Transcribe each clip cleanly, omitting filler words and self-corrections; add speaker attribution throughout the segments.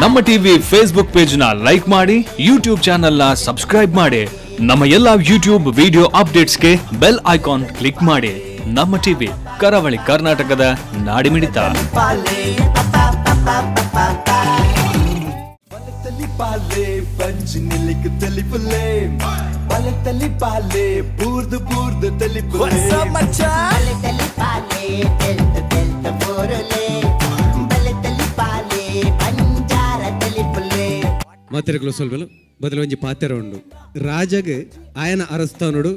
Speaker 1: ನಮ್ಮ TV Facebook page ನ like ಮಾಡಿ, ಯೂಟ್ಯೂಬ್ ಚಾನೆಲ್ ನ ಸಬ್ಸ್ಕ್ರೈಬ್ ಮಾಡಿ, ನಮ್ಮ ಎಲ್ಲಾ ಯೂಟ್ಯೂಬ್ ವಿಡಿಯೋ ಅಪ್ಡೇಟ್ಸ್ಗೆ ಬೆಲ್ ಐಕಾನ್ ಕ್ಲಿಕ್ ಮಾಡಿ. ನಮ್ಮ ಟಿವಿ ಕರಾವಳಿ ಕರ್ನಾಟಕದ ನಾಡಿಮಿಡಿತ.
Speaker 2: ಮಾತೆರೆಗಳು ಸೊಲ್ವೆಲು ಬದಲು ಒಂಜಿ ಪಾತೆರ ಉಂಡು. ರಾಜಗ್ ಆಯನ ಅರಸ್ತಾನುಡು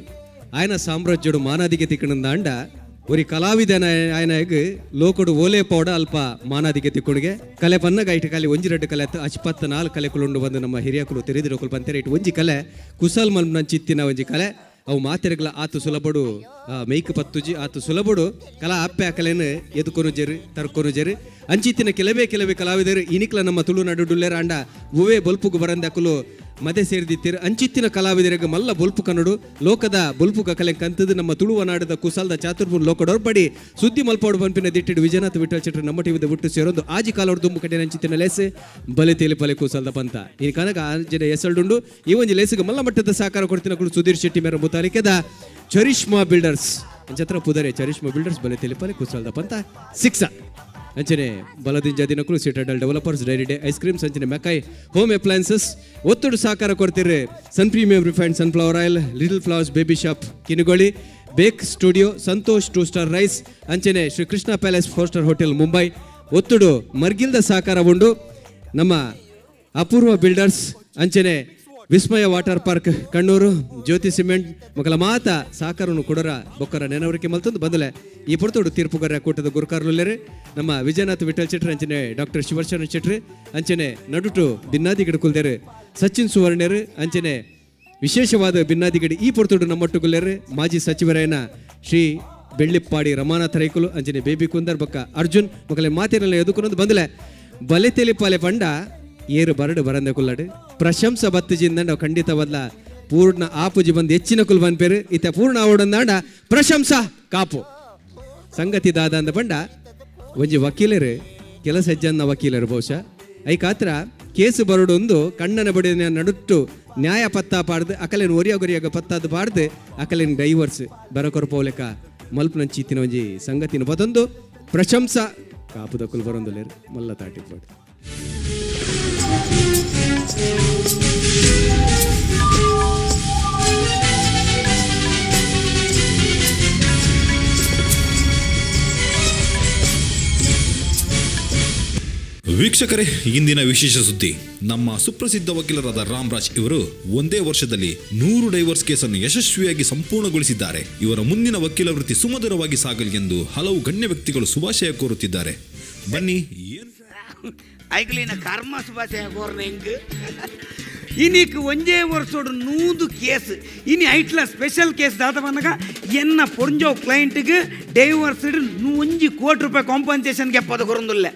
Speaker 2: ಆಯನ ಸಾಮ್ರಾಜ್ಯಡು ಮಾನಾದಿಗೆ ತಿಕ್ಕಣಂದಾಂಡ ಒರಿ ಕಲಾವಿದನ ಆಯನಾಗ ಲೋಕಡು ಓಲೆ ಪೌಡ ಅಲ್ಪ ಮಾನಾದಿಗೆ ತಿಕ್ಕುಣಿಗೆ ಕಲೆ ಪನ್ನಗ ಇಟ್ಟು ಕಲೆ ಒಂಜಿ ರಡ್ಡು ಕಲೆ ಅಚ್ಪತ್ತ ನಾಲ್ಕು ಕಲೆಕುಲುಂಡು ಬಂದು ನಮ್ಮ ಹಿರಿಯಕುಲು ತೆರೆದಿರೋಕುಲು ಪಂತೆರೆ ಇಟ್ಟು ಒಂಜಿ ಕಲೆ ಕುಸಲ್ ಮಲ್ಪನ ಒಂಜಿ ಕಲೆ ಅವು ಮಾತೆರೆಗಳ ಆತು ಸುಲಭಡು ಮೇಯ್ಕ್ ಪತ್ತುಜಿ ಆತು ಸುಲಭಡು ಕಲಾ ಅಪ್ಪೆ ಅಕಲೇನು ಎದುಕೊನು ಜೆರು ತರ್ಕೊನು ಜೆರು ಅಂಚಿತ್ತಿನ ಕೆಲವೇ ಕೆಲವೇ ಕಲಾವಿದರು ಇನಿಕ್ಲ ನಮ್ಮ ತುಳುನಾಡು ಡುಲ್ಲೇರ ಅಂಡ ಹೂವೇ ಬೊಲ್ಪುಗು ಬರಂದಕುಲು ಮದೆ ಸೇರಿದಿತ್ತಿರು. ಅಂಚಿತ್ತಿನ ಕಲಾವಿದರಿಗೆ ಮಲ್ಲ ಬೊಲ್ಪು ಕನ್ನಡು ಲೋಕದ ಬೊಲ್ಪು ಕಲೆ ಕಂತದ್ದು ನಮ್ಮ ತುಳುವ ನಾಡದ ಕುಸಲ್ದ ಚಾತುರ್ಪುನ್ ಲೋಕಡೊರ್ಪಡಿ ಸುದ್ದಿ ಮಲ್ಪೋಡು ಪಂಪಿನ ದಿಟ್ಟಿಡು ವಿಜಯನಾಥ ವಿಠಲ್ ಶೆಟ್ಟರು ನಮ್ಮ ಟಿವಿದ ಬಿಟ್ಟು ಸೇರೊಂದು ಆಜಿ ಕಾಲೋಡು ದುಂಬು ಕಟ್ಟಿನ ಅಂಚಿತ್ತಿನ ಲೇಸು ಬಲೆ ತೇಲಿ ಪಲೆ ಕುಸಲ್ದ ಪಂತ ಈ ಕನಕ ಆಜಿನ ಎಸಲ್ಡುಂಡು. ಈ ಒಂದು ಲೇಸಿಗೆ ಮಲ್ಲ ಮಟ್ಟದ ಸಹಕಾರ ಕೊಡ್ತಿನ ಕುಳು ಸುಧೀರ್ ಶೆಟ್ಟಿ ಮೇರ ಮುತಾಲಿಕೆದ ಚರಿಷ್ಮಾ ಬಿಲ್ಡರ್ಸ್ ಅಂಚತ್ರ ಪುದರೆ ಚರಿಷ್ಮಾ ಬಿಲ್ಡರ್ಸ್ ಬಲೆ ತೇಲಿ ಪಲೆ ಕುಸಲ್ದ ಪಂತ ಸಿಕ್ಸ ಅಂಚನೆ ಬಲದಿಂಜ ದಿನಕುಲು Citadel developers dairy day ice creams ಅಂಚನೆ ಮೆಕಾಯ್ ಹೋಮ್ ಅಪ್ಲಯನ್ಸಸ್ ಒತ್ತಡು ಸಹಕಾರ ಕೊಡ್ತಿರ್ರಿ. Sun premium refined sunflower oil, little flowers baby shop Kinnigoli, bake studio, Santosh 2 star rice ಅಂಚನೆ Shri Krishna palace 4 star hotel Mumbai ಒತ್ತಡು ಮರ್ಗಿಲ್ದ ಸಹಕಾರ ಉಂಡು. ನಮ್ಮ ಅಪೂರ್ವ ಬಿಲ್ಡರ್ಸ್ ಅಂಚನೆ Vismaya water park Kannur, Jyothi cement ಮಕ್ಕಳ ಮಾತ ಸಾಕಾರನ್ನು ಕೊಡರ ಬೊಕ್ಕರ ನೆನವರಿಕೆ ಮಲ್ತಂದು ಬಂದಲೆ ಈ ಪೊರ್ತೋಡು ತೀರ್ಪುಗಾರ ಕೂಟದ ಗುರುಕಾರ್ಲುಲ್ಲೇರು ನಮ್ಮ ವಿಜಯನಾಥ್ ವಿಠಲ್ ಶೆಟ್ರು ಅಂಚನೆ ಡಾಕ್ಟರ್ ಶಿವರ್ಶನ ಶೆಟ್ರು ಅಂಚನೆ ನಡುಟು ಬಿನ್ನಾದಿಗಡು ಕುಲ್ದೇರು ಸಚಿನ್ ಸುವರ್ಣರು ಅಂಚನೆ ವಿಶೇಷವಾದ ಬಿನ್ನಾದಿಗಡಿ ಈ ಪೊರ್ತೋಡು ನಮ್ಮೊಟ್ಟುಗುಲ್ಲೇರು ಮಾಜಿ ಸಚಿವರಾಯನ ಶ್ರೀ ಬೆಳ್ಳಿಪ್ಪಾಡಿ ರಮಾನಾಥ ರೈಕುಲು ಅಂಚನೆ ಬೇಬಿ ಕುಂದರ್ ಬೊಕ್ಕ ಅರ್ಜುನ್ ಮಕ್ಕಳ ಮಾತಿರಲ್ಲ ಎದುಕೊನೊಂದು ಬಂದಲೆ ಬಲೆ ತೆಲಿಪಾಲೆ ಪಂಡ ಏರು ಬರಡು ಬರಂದೆ ಕುಲ್ಲಡು ಪ್ರಶಂಸ ಬತ್ತಜಿಂದ ಖಂಡಿತ ಬದಲ ಪೂರ್ಣ ಆಪುಜಿ ಬಂದು ಹೆಚ್ಚಿನ ಕುಲ್ ಬಂದ್ಪೇರು ಇತ ಪೂರ್ಣ ಆವಡಂದಾಂಡ ಪ್ರಶಂಸಾ ಕಾಪು ಸಂಗತಿ ದಾದ ಅಂದ ಬಂಡ ಒಂಜಿ ವಕೀಲರು ಕೆಲಸ ಹೆಜ್ಜನ್ನ ವಕೀಲರು ಬಹುಶಃ ಐಕಾತ್ರ ಕೇಸು ಬರಡೊಂದು ಕಣ್ಣನ ಬಡಿನ ನಡುಟ್ಟು ನ್ಯಾಯ ಪತ್ತ ಪಾಡ್ದು ಅಕಲೇನು ಒರಿಯ ಗೊರಿಯಾಗ ಪತ್ತಾದು ಪಾಡ್ದು ಅಕಲೇನು ಡೈವರ್ಸ್ ಬರಕೊರಪೋಲೆಕ ಮಲ್ಪನಂಚಿತ್ತಿನ ಒಂಜಿ ಸಂಗತಿನ ಬದೊಂದು ಪ್ರಶಂಸಾ ಕಾಪುದ ಕುಲ್ ಬರೊಂದುಲೇರು ಮಲ್ಲ ತಾಟಿ ಪಾಡು.
Speaker 3: ವೀಕ್ಷಕರೇ, ಇಂದಿನ ವಿಶೇಷ ಸುದ್ದಿ. ನಮ್ಮ ಸುಪ್ರಸಿದ್ಧ ವಕೀಲರಾದ ರಾಮರಾಜ್ ಇವರು ಒಂದೇ ವರ್ಷದಲ್ಲಿ 100 ಡೈವರ್ಸ್ ಕೇಸನ್ನು ಯಶಸ್ವಿಯಾಗಿ ಸಂಪೂರ್ಣಗೊಳಿಸಿದ್ದಾರೆ. ಇವರ ಮುಂದಿನ ವಕೀಲ ವೃತ್ತಿ ಸುಮಧುರವಾಗಿ ಸಾಗಲಿ ಎಂದು ಹಲವು ಗಣ್ಯ ವ್ಯಕ್ತಿಗಳು ಶುಭಾಶಯ ಕೋರುತ್ತಿದ್ದಾರೆ. ಬನ್ನಿ ಏನು
Speaker 4: ಐಕ್ಲಿನ ಕರ್ಮ ಶುಭಾಶಯ ಕೋರ್ನ ಹೆಂಗ್ ಇನಿಕ್ ಒಂಜೇ ವರ್ಷೋಡು 100 ಕೇಸ್ ಇನಿ ಐಟ್ಲ ಸ್ಪೆಷಲ್ ಕೇಸ್ ದಾತ ಬಂದಾಗ ಎನ್ನ ಪೊಂಜೋ ಕ್ಲೈಂಟ್ಗೆ ಡೈವರ್ಸ್ 1 ಕೋಟಿ ರೂಪಾಯಿ ಕಾಂಪನ್ಸೇಷನ್ಗೆ ಪದ ಕೊರೊಂದುಲ್ಲ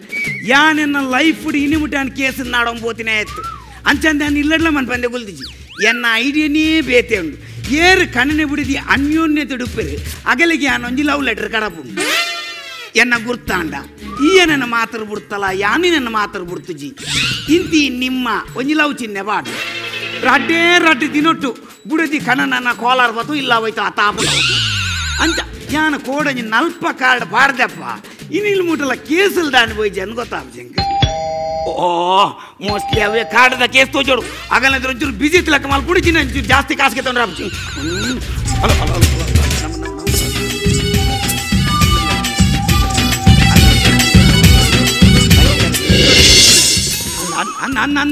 Speaker 4: ಯಾನೆನ್ನ ಲೈಫ್ ಇನಿಮುಟ್ಟಾನ್ ಕೇಸ್ ನಾಡೊಂಬೋತಿನೇ ಆಯ್ತು ಅಂಚಂದ ಇಲ್ಲಡ್ಲ ಮನ್ ಪಂದೆ ಗುಲ್ದಿಜಿ ಎನ್ನ ಐಡಿಯನೇ ಬೇತೆ ಉಂಡು ಏರು ಕಣ್ಣನೆ ಬಿಡಿದಿ ಅನ್ಯೋನ್ಯತೆ ಉಡುಪೇರು ಅಗಲಿಗೆ ಯಾನೊಂಜಿ ಲವ್ ಲೆಟರ್ ಕಡಪು ಎನ್ನ ಗುರ್ತಾಂಡ ಈಯನನ್ನ ಮಾತ್ರ ಬಿಡ್ತಲ್ಲ ಯಾನಿನನ್ನ ಮಾತ್ರ ಬಿಡ್ತುಜಿ ಇಂತಿ ನಿಮ್ಮ ಒಂಜಿ ಲವ್ ಚಿಹ್ನೆ ಬಾಡು ರಡ್ಡೇ ರಡ್ಡು ದಿನೊಟ್ಟು ಬುಡದಿ ಕಣ್ಣನ ಕೋಲಾರ್ ಬತ್ತು ಇಲ್ಲ ಹೋಯ್ತು ಆ ತಾಪ ಅಂಚ ಯಾನ ಕೋಡಂಜಿ ನಲ್ಪ ಕಾರ್ಡ್ ಪಾಡ್ದಪ್ಪ ಇನ್ನಿಲ್ ಮುಟ್ಟಲ್ಲ ಕೇಸಲ್ ದಾನಿ ಪೋಯಿ ಜನ್ ಗೊತ್ತಾಪ ಓ ಮೋಸ್ಟ್ಲಿ ಅವೇ ಕಾರ್ಡ್ದ ಕೇಸ್ ತೋಜೋಡು ಆಗಲ್ಲ ಒಂಚೂರು ಬಿಸಿ ಲೆಕ್ಕ ಮಾಲ್ ಕುಡಿತೀನಿ ಒಂಚೂರು ಜಾಸ್ತಿ ಕಾಸಿಗೆ ತೊಂದ್ರೆ ಹಲೋ ಹಲೋ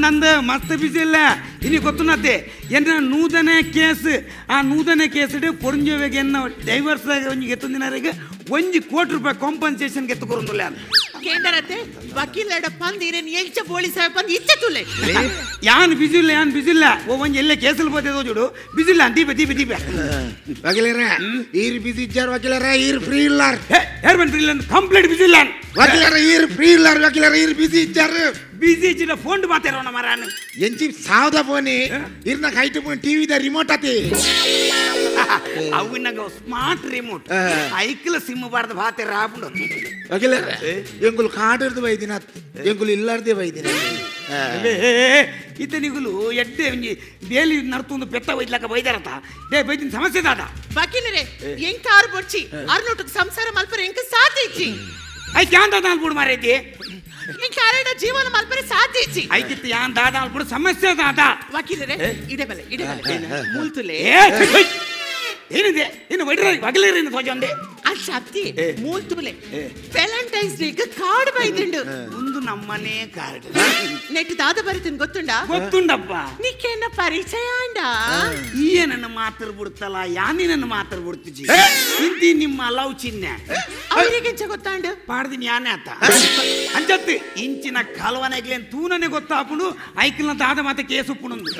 Speaker 4: ನಂದು ಮಸ್ತ್ ಬಿಸಿ ಇಲ್ಲ ಇನಿ ಗೊತ್ತುನತ್ತೆ ಎನ್ನ ನೂತನ ಕೇಸ್ ಆ ನೂತನ ಕೇಸ್ ಪೊರಿಂಜೋವೆಗೆ ಎನ್ನ ಡೈವರ್ಸ್ ಒಂಜಿ ಗೆತ್ತೊಂದಿನವರೆಗೆ 1 ಕೋಟಿ ರೂಪಾಯಿ ಕಾಂಪನ್ಸೇಷನ್ ಗೆತ್ತು ಕೊರೊಂದುಲ್ಲ
Speaker 5: ಕೇಂದ್ರತೆ ವಕೀಲಡ ಪಂದ್ ಇರೇನ್ ಎಂಚ ಪೊಲೀಸ್ ಪಂದ್ ಇಚ್ಚ ತುಲೆ
Speaker 4: ಯಾನ್ ಬಿಸಿ ಇಲ್ಲ ಯಾನ್ ಬಿಸಿ ಇಲ್ಲ ಓ ಒಂಜಿ ಎಲ್ಲ ಕೇಸಲ್ ಬೋತೆ ತೋಜುಡು ಬಿಸಿ ಇಲ್ಲ ದೀಪ ದೀಪ ದೀಪ
Speaker 6: ವಕೀಲರ ಈರ್ ಬಿಸಿ ಇಚ್ಚಾರ ವಕೀಲರ ಈರ್ ಫ್ರೀ ಇಲ್ಲಾರ್
Speaker 4: ಯಾರು ಬಂದ್ ಫ್ರೀ ಇಲ್ಲ ಕಂಪ್ಲೀಟ್ ಬಿಸಿ ಇಲ್ಲ
Speaker 6: ವಕೀಲರ ಈರ್ ಫ್ರೀ ಇಲ್ಲಾರ್ ವಕೀಲರ ಈರ್ ಬಿಸಿ ಇಚ್ಚಾರ
Speaker 4: ಬಿಸಿ ಇಜ್ಜಿಡ ಫೋನ್ ಮಾತಾಡೋಣ ಮರಾನು
Speaker 6: ಎಂಚಿ ಸಾವದ ಫೋನಿ ಇರ್ನ ಕೈಟ್ ಫೋನ್ ಟಿವಿದ ರಿಮೋಟ್ ಆತಿ
Speaker 4: ಅವಿನಗ ಸ್ಮಾರ್ಟ್ ರಿಮೋಟ್ ಐಕ್ಲ ಸಿಮ್ ಬಾರ್ದ ಭಾತೆ ರಾಪುಂಡು
Speaker 6: ವಕೀಲರೇ ಎಂಗುಲು ಕಾಡಿರ್ದು ಬೈದಿನ ಎಂಗುಲು ಇಲ್ಲಾರ್ದೆ ಬೈದಿನ
Speaker 4: ಇತನಿಗುಲು ಎಡ್ಡೆ ಒಂಜಿ ಬೇಲಿ ನರ್ತೊಂದು ಪೆತ್ತ ಬೈದ್ಲಕ್ಕ ಬೈದಾರತ ಡೇ ಬೈದಿನ ಸಮಸ್ಯೆ ದಾದ
Speaker 5: ವಕೀಲರೇ ಎಂಕ ಆರು ಬೊಡ್ಚಿ ಅರ್ನೋಟಕ್ಕೆ ಸಂಸಾರ ಮಲ್ಪರೆ ಎಂಕ ಸಾಧ್ಯ ಇಜ್ಜಿ
Speaker 4: ಐಕ್ ಯಾನ್ ದಾದ ಅಲ್ಬಿಡು ಮಾರೈತಿ
Speaker 5: ಎಂಕ ಅರೆಡ ಜೀವನ ಮಲ್ಪರೆ ಸಾಧ್ಯ ಇಜ್ಜಿ
Speaker 4: ಐಕಿತ್ತು ಯಾನ್ ದಾದ ಅಲ್ಬಿಡು ಸಮಸ್ಯೆ ದಾದ
Speaker 5: ವಕೀಲರೇ ಇಡೆ ಬಲೆ ಇಡೆ ಬಲೆ ಮೂಲ್ತುಲೆ
Speaker 4: ಏನಿದೆ ಇನ್ನು ವೈಡ್ರ ವಕೀಲರೇನು ತೋಜೊಂದೆ
Speaker 5: ಆ ಶಕ್ತಿ ಮೂಲ್ತುಲೆ ವ್ಯಾಲೆಂಟೈನ್ಸ್ ಡೇಗೆ ಕಾರ್ಡ್ ಬೈದಿಂಡು
Speaker 4: ಒಂದು ನಮ್ಮನೆ ಕಾರ್ಡ್
Speaker 5: ನೆಟ್ ದಾದ ಬರೀತೀನಿ ಗೊತ್ತುಂಡ
Speaker 4: ಗೊತ್ತುಂಡಪ್ಪ
Speaker 5: ನಿಕ್ಕೆನ್ನ ಪರಿಚಯ ಅಂಡ
Speaker 4: ಈಯ ನನ್ನ ಮಾತ್ರ ಬಿಡ್ತಲ್ಲ ಯಾನಿ ನನ್ನ ಮಾತ್ರ ಬಿಡ್ತಿಜಿ ಇಂತಿ ನಿಮ್ಮ ಲವ್ ಚಿಹ್ನೆ
Speaker 5: ಅವರಿಗೆಂಚ ಗೊತ್ತಾಂಡು
Speaker 4: ಪಾಡ್ದಿನಿ ಯಾನೆ ಆತ ಅಂಜತ್ತು ಇಂಚಿನ ಕಾಲ್ವನಾಗ್ಲೇನ್ ತೂನನೆ ಗೊತ್ತಾಪುಂಡು ಐಕಿಲ್ನ ದಾದ ಮಾತೆ ಕೇಸ್ ಉಪ್ಪುಣಂದು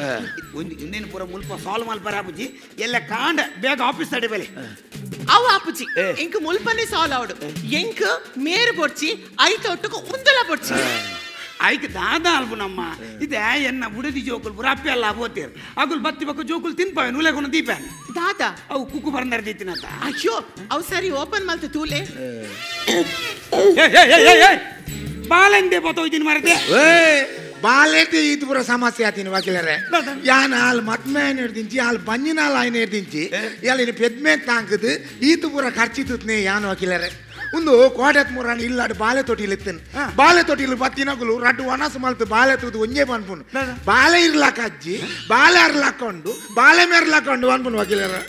Speaker 4: ಒಂದು ಇನ್ನೇನು ಪೂರ ಮುಲ್ಪ ಸಾಲ್ವ್ ಮಲ್ಪರ ಆಪುಜಿ ಎಲ್ಲ ಕಾಂಡ ಬೇಗ ಆಫೀಸ್ ತಡೆ ಬೆಲೆ
Speaker 5: ಅವು ಆಪುಜಿ ಎಂಕ್ ಮುಲ್ಪನೆ ಸಾಲ್ವ್ ಆವಡು ಎಂಕ್ ಮೇರು ಬೊಡ್ಚಿ ಐತೊಟ್ಟುಕು ಉಂದಲ ಬೊಡ್ಚಿ
Speaker 4: ಐಕ್ ದಾದ ಅಲ್ಬು ನಮ್ಮ ಇದೆ ಎನ್ನ ಬುಡದಿ ಜೋಕುಲ್ ಪೂರ ಅಪ್ಪೆ ಅಲ್ಲ ಹೋತೀರ್ ಅಗುಲ್ ಬತ್ತಿ ಬಕ್ಕ ಜೋಕುಲ್ ತಿನ್ಪಾವೆ ನೂಲೆಗೊಂಡು ದೀಪ
Speaker 5: ದಾದ
Speaker 4: ಅವು ಕುಕ್ಕು ಬರ್ನರ್ ದೀತಿನಂತ
Speaker 5: ಅಯ್ಯೋ ಅವು ಸರಿ ಓಪನ್ ಮಲ್ತು ತೂಲೆ
Speaker 4: ಬಾಲೆಂದೆ ಬತ್ತೋಯ್ತೀನಿ ಮರತೆ
Speaker 6: ಬಾಲೆತಿ ಇದು ಪೂರ ಸಮಸ್ಯೆ ಆತೀನಿ ವಕೀಲರೇ ಯಾನ್ ಹಾಲು ಮದ್ಮೆ ಹಿಡ್ದಿಂಚಿ ಹಾಲು ಬಂಜಿನಾಲ್ ಆಯ್ನ ಹಿಡ್ದಿಂಚಿ ಇಲ್ಲಿ ಪೆದ್ಮೆ ತಾಂಕದು ಈತು ಪೂರ ಖರ್ಚಿ ತುತ್ನೆ ಯಾನ್ ವಕೀಲರೇ ಒಂದು ಕೋಟೆತ್ ಮೂರಾಣಿ ಇಲ್ಲಾಡು ಬಾಲೆ ತೊಟ್ಟಿಲ್ ಇತ್ತನ್ ಬಾಲೆ ತೊಟ್ಟಿಲು ಬತ್ತಿನಗುಲು ರಡ್ಡು ಒಣಸು ಮಲ್ತು ಬಾಲೆ ತೂದು ಒಂಜೇ ಪನ್ಪುನು ಬಾಲೆ ಇರ್ಲಾಕ ಅಜ್ಜಿ ಬಾಲೆ ಅರ್ಲಾಕೊಂಡು ಬಾಲೆ ಮೇರ್ಲಾಕೊಂಡು ಅನ್ಪುನು ವಕೀಲರ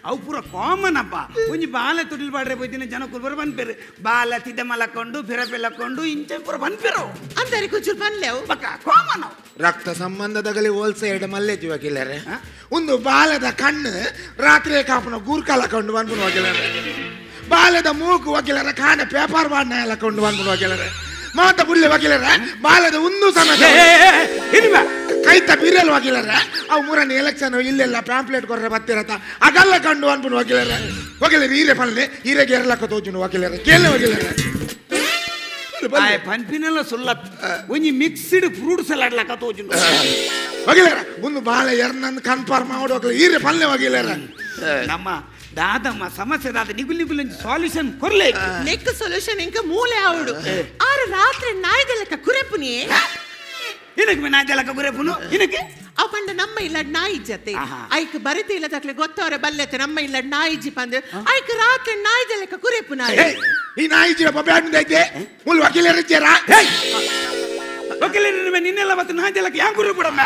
Speaker 4: ಅವು ಪೂರ ಕಾಮನ್ ಅಪ್ಪ ಒಂಜಿ ಬಾಲೆ ತೊಟ್ಟಿಲ್ ಬಾಡ್ರೆ ಪೋಯ್ತಿನ ಜನಕ್ಕುಲು ಪೂರ ಬನ್ಪೇರು ಬಾಲ ತಿದ್ದ ಮಲಕೊಂಡು ಫಿರಪೆಲ್ಲಕೊಂಡು ಇಂಚ ಪೂರ ಬನ್ಪೇರು
Speaker 5: ಅಂದರೆ ಕುಚುರು ಬನ್ಲೆವು
Speaker 4: ಬಕ್ಕ ಕಾಮನ್
Speaker 6: ರಕ್ತ ಸಂಬಂಧದಗಲಿ ಹೋಲ್ಸೆ ಎಡ ಮಲ್ಲೇಜಿ ವಕೀಲರೇ ಒಂದು ಬಾಲದ ಕಣ್ಣು ರಾತ್ರಿ ಕಾಪುನ ಗೂರ್ಕಾಲಕೊಂಡು ಅನ್ಪುನು ವಕೀಲರೇ ಬಾಲದ ಮೂಕು ವಕೀಲರ ಕಾಣ ಪೇಪರ್ ಬಾಡ್ನ ಎಲ್ಲ ಕೊಂಡು ಬಂದ್ಬಿಡು ವಕೀಲರೇ ಮಾತ ಬುಲ್ಲೆ ವಕೀಲರ ಬಾಲದ ಒಂದು ಸಮೇತ ಕೈತ ಬಿರಲ್ ವಕೀಲರ ಅವು ಮೂರನೇ ಎಲೆಕ್ಷನ್ ಇಲ್ಲೆಲ್ಲ ಪ್ಯಾಂಪ್ಲೆಟ್ ಕೊರ್ರೆ ಬತ್ತಿರತ್ತ ಅದೆಲ್ಲ ಕಂಡು ಅನ್ಬಿಡು ವಕೀಲರ ವಕೀಲರು ಹೀರೆ ಪಲ್ಲೆ ಹೀರೆಗೆ ಎರಲಕ್ಕ ತೋಜುನು ವಕೀಲರ ಕೇಳ ವಕೀಲರ
Speaker 4: ಪನ್ಪಿನೆಲ್ಲ ಸುಲ್ಲ ಒಂಜಿ ಮಿಕ್ಸ್ಡ್ ಫ್ರೂಟ್ಸ್ ಎಲ್ಲ ಅಡ್ಲಕ್ಕ ತೋಜುನು
Speaker 6: ವಕೀಲರ ಒಂದು ಬಾಲ ಎರನಂದು ಕನ್ಫರ್ಮ್ ಮಾಡು ವಕೀಲ ಹೀರೆ ಪಲ್ಲೆ ವಕೀಲರ
Speaker 4: ನಮ್ಮ ದಾದಮ್ಮ ಸಮಸ್ಯೆ ದಾದ ನಿಗುಲ್ ನಿಗುಲ್ ಸಾಲ್ಯೂಷನ್ ಕೊರ್ಲೆ
Speaker 5: ನೆಕ್ ಸೊಲ್ಯೂಷನ್ ಎಂಕ ಮೂಲೆ ಆವಡು ಆರು ರಾತ್ರಿ ನಾಯಿದಲಕ್ಕ ಕುರೆಪುನಿ
Speaker 4: ಇನಕ್ಕೆ ನಾಯಿದಲಕ್ಕ ಕುರೆಪುನು ಇನಕ್ಕೆ
Speaker 5: ಅವು ಪಂಡ ನಮ್ಮ ಇಲ್ಲ ನಾಯಿ ಜತೆ ಐಕ್ ಬರಿತ ಇಲ್ಲ ತಕ್ಲೆ ಗೊತ್ತವರೆ ಬಲ್ಲೆತ್ತೆ ನಮ್ಮ ಇಲ್ಲ ನಾಯಿ ಜಿ ಪಂದ್ರೆ ಐಕ್ ರಾತ್ರಿ ನಾಯಿದಲಕ್ಕ ಕುರೆಪು ನಾಯಿ
Speaker 6: ಈ ನಾಯಿ ಜಿ ಬ್ಯಾಡ್ ಐತೆ ಮುಲ್ ವಕೀಲರ ಇಚ್ಚಾರ
Speaker 4: ವಕೀಲರ ನಿನ್ನೆಲ್ಲ ಮತ್ತೆ ನಾಯಿದಲಕ್ಕ ಯಾಂಗ್ ಕುರೆ ಬಿಡಮ್ಮ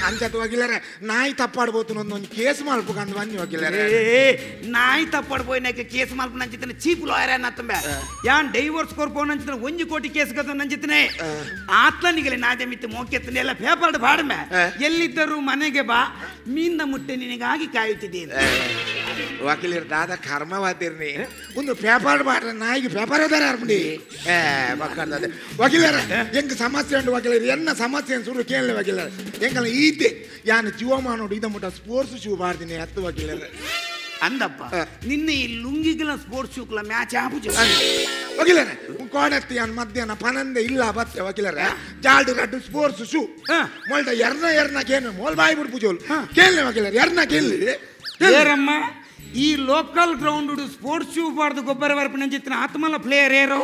Speaker 6: ಅಂಚತ್ ವಕೀಲರ ನಾಯಿ ತಪ್ಪಾಡ್ಬೋದು ಒಂದೊಂದು ಕೇಸ್ ಮಲ್ಪಕಂದು ಬನ್ನಿ ವಕೀಲರ
Speaker 4: ನಾಯಿ ತಪ್ಪಾಡ್ಬೋಯ್ನಕ್ಕೆ ಕೇಸ್ ಮಲ್ಪ ನಂಚಿತನೆ ಚೀಪ್ ಲಾಯರ್ ಅನ್ನತ್ತಂಬೆ ಯಾನ್ ಡೈವೋರ್ಸ್ ಕೊರ್ಪೋ ನಂಚಿತನೆ 1 ಕೋಟಿ ಕೇಸ್ ಗತ ನಂಚಿತನೆ ಆತ್ಲನಿಗಲೆ ನಾಜೆ ಮಿತ್ತು ಮೋಕೆತ್ತನೆ ಎಲ್ಲ ಪೇಪರ್ ಬಾಡ್ಮೆ ಎಲ್ಲಿದ್ದರೂ ಮನೆಗೆ ಬಾ ಮೀನ್ನ ಮುಟ್ಟೆ ನಿನಗಾಗಿ ಕಾಯುತ್ತಿದ್ದೇನೆ
Speaker 6: ವಕೀಲರ ದಾದ ಕರ್ಮವಾದಿರ್ನಿ ಒಂದು ಪೇಪರ್ ಬಾಡ್ರೆ ನಾಯಿಗೆ ಪೇಪರ್ ಅದಾರ ಅರ್ಮಡಿ ಮಕ್ಕಳ ವಕೀಲರ ಹೆಂಗ್ ಸಮಸ್ಯೆ ಉಂಟು ವಕೀಲರು ಎನ್ನ ಸಮಸ್ಯೆ ಸುರು ಕೇಳಲೆ ವಕೀಲರ ಎಂಕಲ್ಲ ಈತೆ ಯಾನು ಜೀವಮಾನೋಡು ಇದ ಮುಟ್ಟ ಸ್ಪೋರ್ಟ್ಸ್ ಶೂ ಬಾರ್ದಿನಿ ಹತ್ತು ವಕೀಲರ
Speaker 4: ಅಂದಪ್ಪ ನಿನ್ನೆ ಈ ಲುಂಗಿಗಳ ಸ್ಪೋರ್ಟ್ಸ್ ಶೂಕ್ಲ ಮ್ಯಾಚ್ ಆಪುಜಿ
Speaker 6: ವಕೀಲರ ಕೋಡತ್ತಿ ಯಾನ್ ಮಧ್ಯಾಹ್ನ ಪನಂದೆ ಇಲ್ಲ ಬತ್ತೆ ವಕೀಲರ ಜಾಲ್ಡು ರಡ್ಡು ಸ್ಪೋರ್ಟ್ಸ್ ಶೂ ಮೊಲ್ಟ ಎರ್ನ ಎರ್ನ ಕೇನು ಮೋಲ್ ಬಾಯಿ ಬಿಡು ಪೂಜೋಲು ಕೇಳಲೆ ವಕೀಲರ ಎರ್ನ ಕೇಳಲಿ
Speaker 4: ಏರಮ್ಮ ಈ ಲೋಕಲ್ ಗ್ರೌಂಡ್ ಸ್ಪೋರ್ಟ್ಸ್ ಶೂ ಬಾರ್ದು ಗೊಬ್ಬರ ಬರ್ಪು ನಂಜಿತ್ತಿನ ಆತ್ಮಲ ಪ್ಲೇಯರ್ ಏರೋ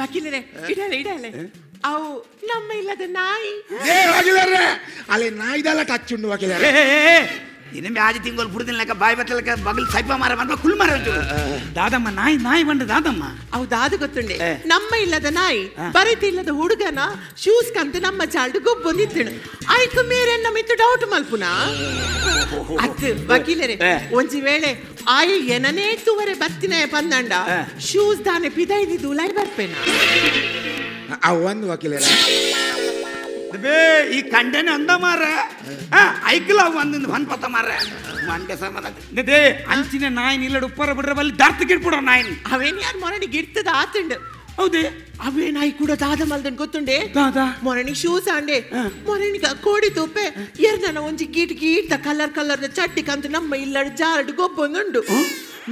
Speaker 5: ವಕೀಲರೇ ಇಡಲೆ ಇಡಲೆ ಅವು ನಮ್ಮ ಇಲ್ಲದ ನಾಯಿ
Speaker 6: ಏ ವಕೀಲರೇ ಅಲ್ಲಿ ನಾಯಿದೆಲ್ಲ ಟಚ್ ಉಂಡು ವಕೀಲರೇ
Speaker 4: ಇನ್ನು ಮ್ಯಾಜ್ ತಿಂಗಳು ಬುಡ್ದಿನ ಬಾಯಿ ಬತ್ತಲಕ ಬಗಲ್ ಸೈಪ ಮಾರ ಬಂದ ಕುಲ್ ಮಾರ ದಾದಮ್ಮ ನಾಯಿ ನಾಯಿ ಬಂಡ ದಾದಮ್ಮ
Speaker 5: ಅವು ದಾದ ಗೊತ್ತುಂಡೆ ನಮ್ಮ ಇಲ್ಲದ ನಾಯಿ ಬರಿತಿ ಇಲ್ಲದ ಹುಡುಗನ ಶೂಸ್ ಕಂತ ನಮ್ಮ ಚಾಲ್ಡ್ ಗೊಬ್ಬು ನಿಂತಿಣು ಐಕ್ ಮೇರೆ ನಮ್ಮ ಇತ್ತು ಡೌಟ್ ಮಲ್ಪುನ ಅತ್ ವಕೀಲರೇ ಒಂಜಿ ವೇಳೆ ಆಯ್ ಏನನೇ ತುವರೆ ಬತ್ತಿನ ಬಂದಂಡ ಶೂಸ್ ದಾನೆ ಪಿದೈದಿದ್ದು ಲೈ ಬರ್ಪೇನ
Speaker 6: ಅವು ಒಂದು ವಕೀಲರ
Speaker 4: ಬೇ ಈ ಕಂಡನೆ ಅಂದ ಮಾರ ಐಕ್ಲ ಒಂದೊಂದು ಹೊನ್ ಪತ್ತ ಮಾರ ಮಂಡೆ ಸಮಾನ ಅಂಚಿನ ನಾಯಿ ನಿಲ್ಲಡು ಉಪ್ಪರ ಬಿಡ್ರೆ ಬಲ್ಲಿ ದಾರ್ತ ಗಿಡ್ಬಿಡೋ ನಾಯಿ
Speaker 5: ಅವೇನ್ ಯಾರು ಮೊರಣಿ ಗಿಡ್ತದ ಆತಂಡು
Speaker 4: ಹೌದೇ
Speaker 5: ಅವೇ ನಾಯಿ ಕೂಡ ದಾದ ಮಲ್ದನ್ ಗೊತ್ತುಂಡೆ ಮೊರಣಿ ಶೂಸ್ ಆಂಡೆ ಮೊರಣಿ ಕೋಡಿ ತೂಪೆ ಎರ್ದನ ಒಂಜಿ ಗೀಟ್ ಗೀಟ್ ಕಲರ್ ಕಲರ್ ಚಟ್ಟಿ ಕಂತ ನಮ್ಮ ಇಲ್ಲಡು ಜಾರಡು ಗೊಬ್ಬೊಂದುಂಡು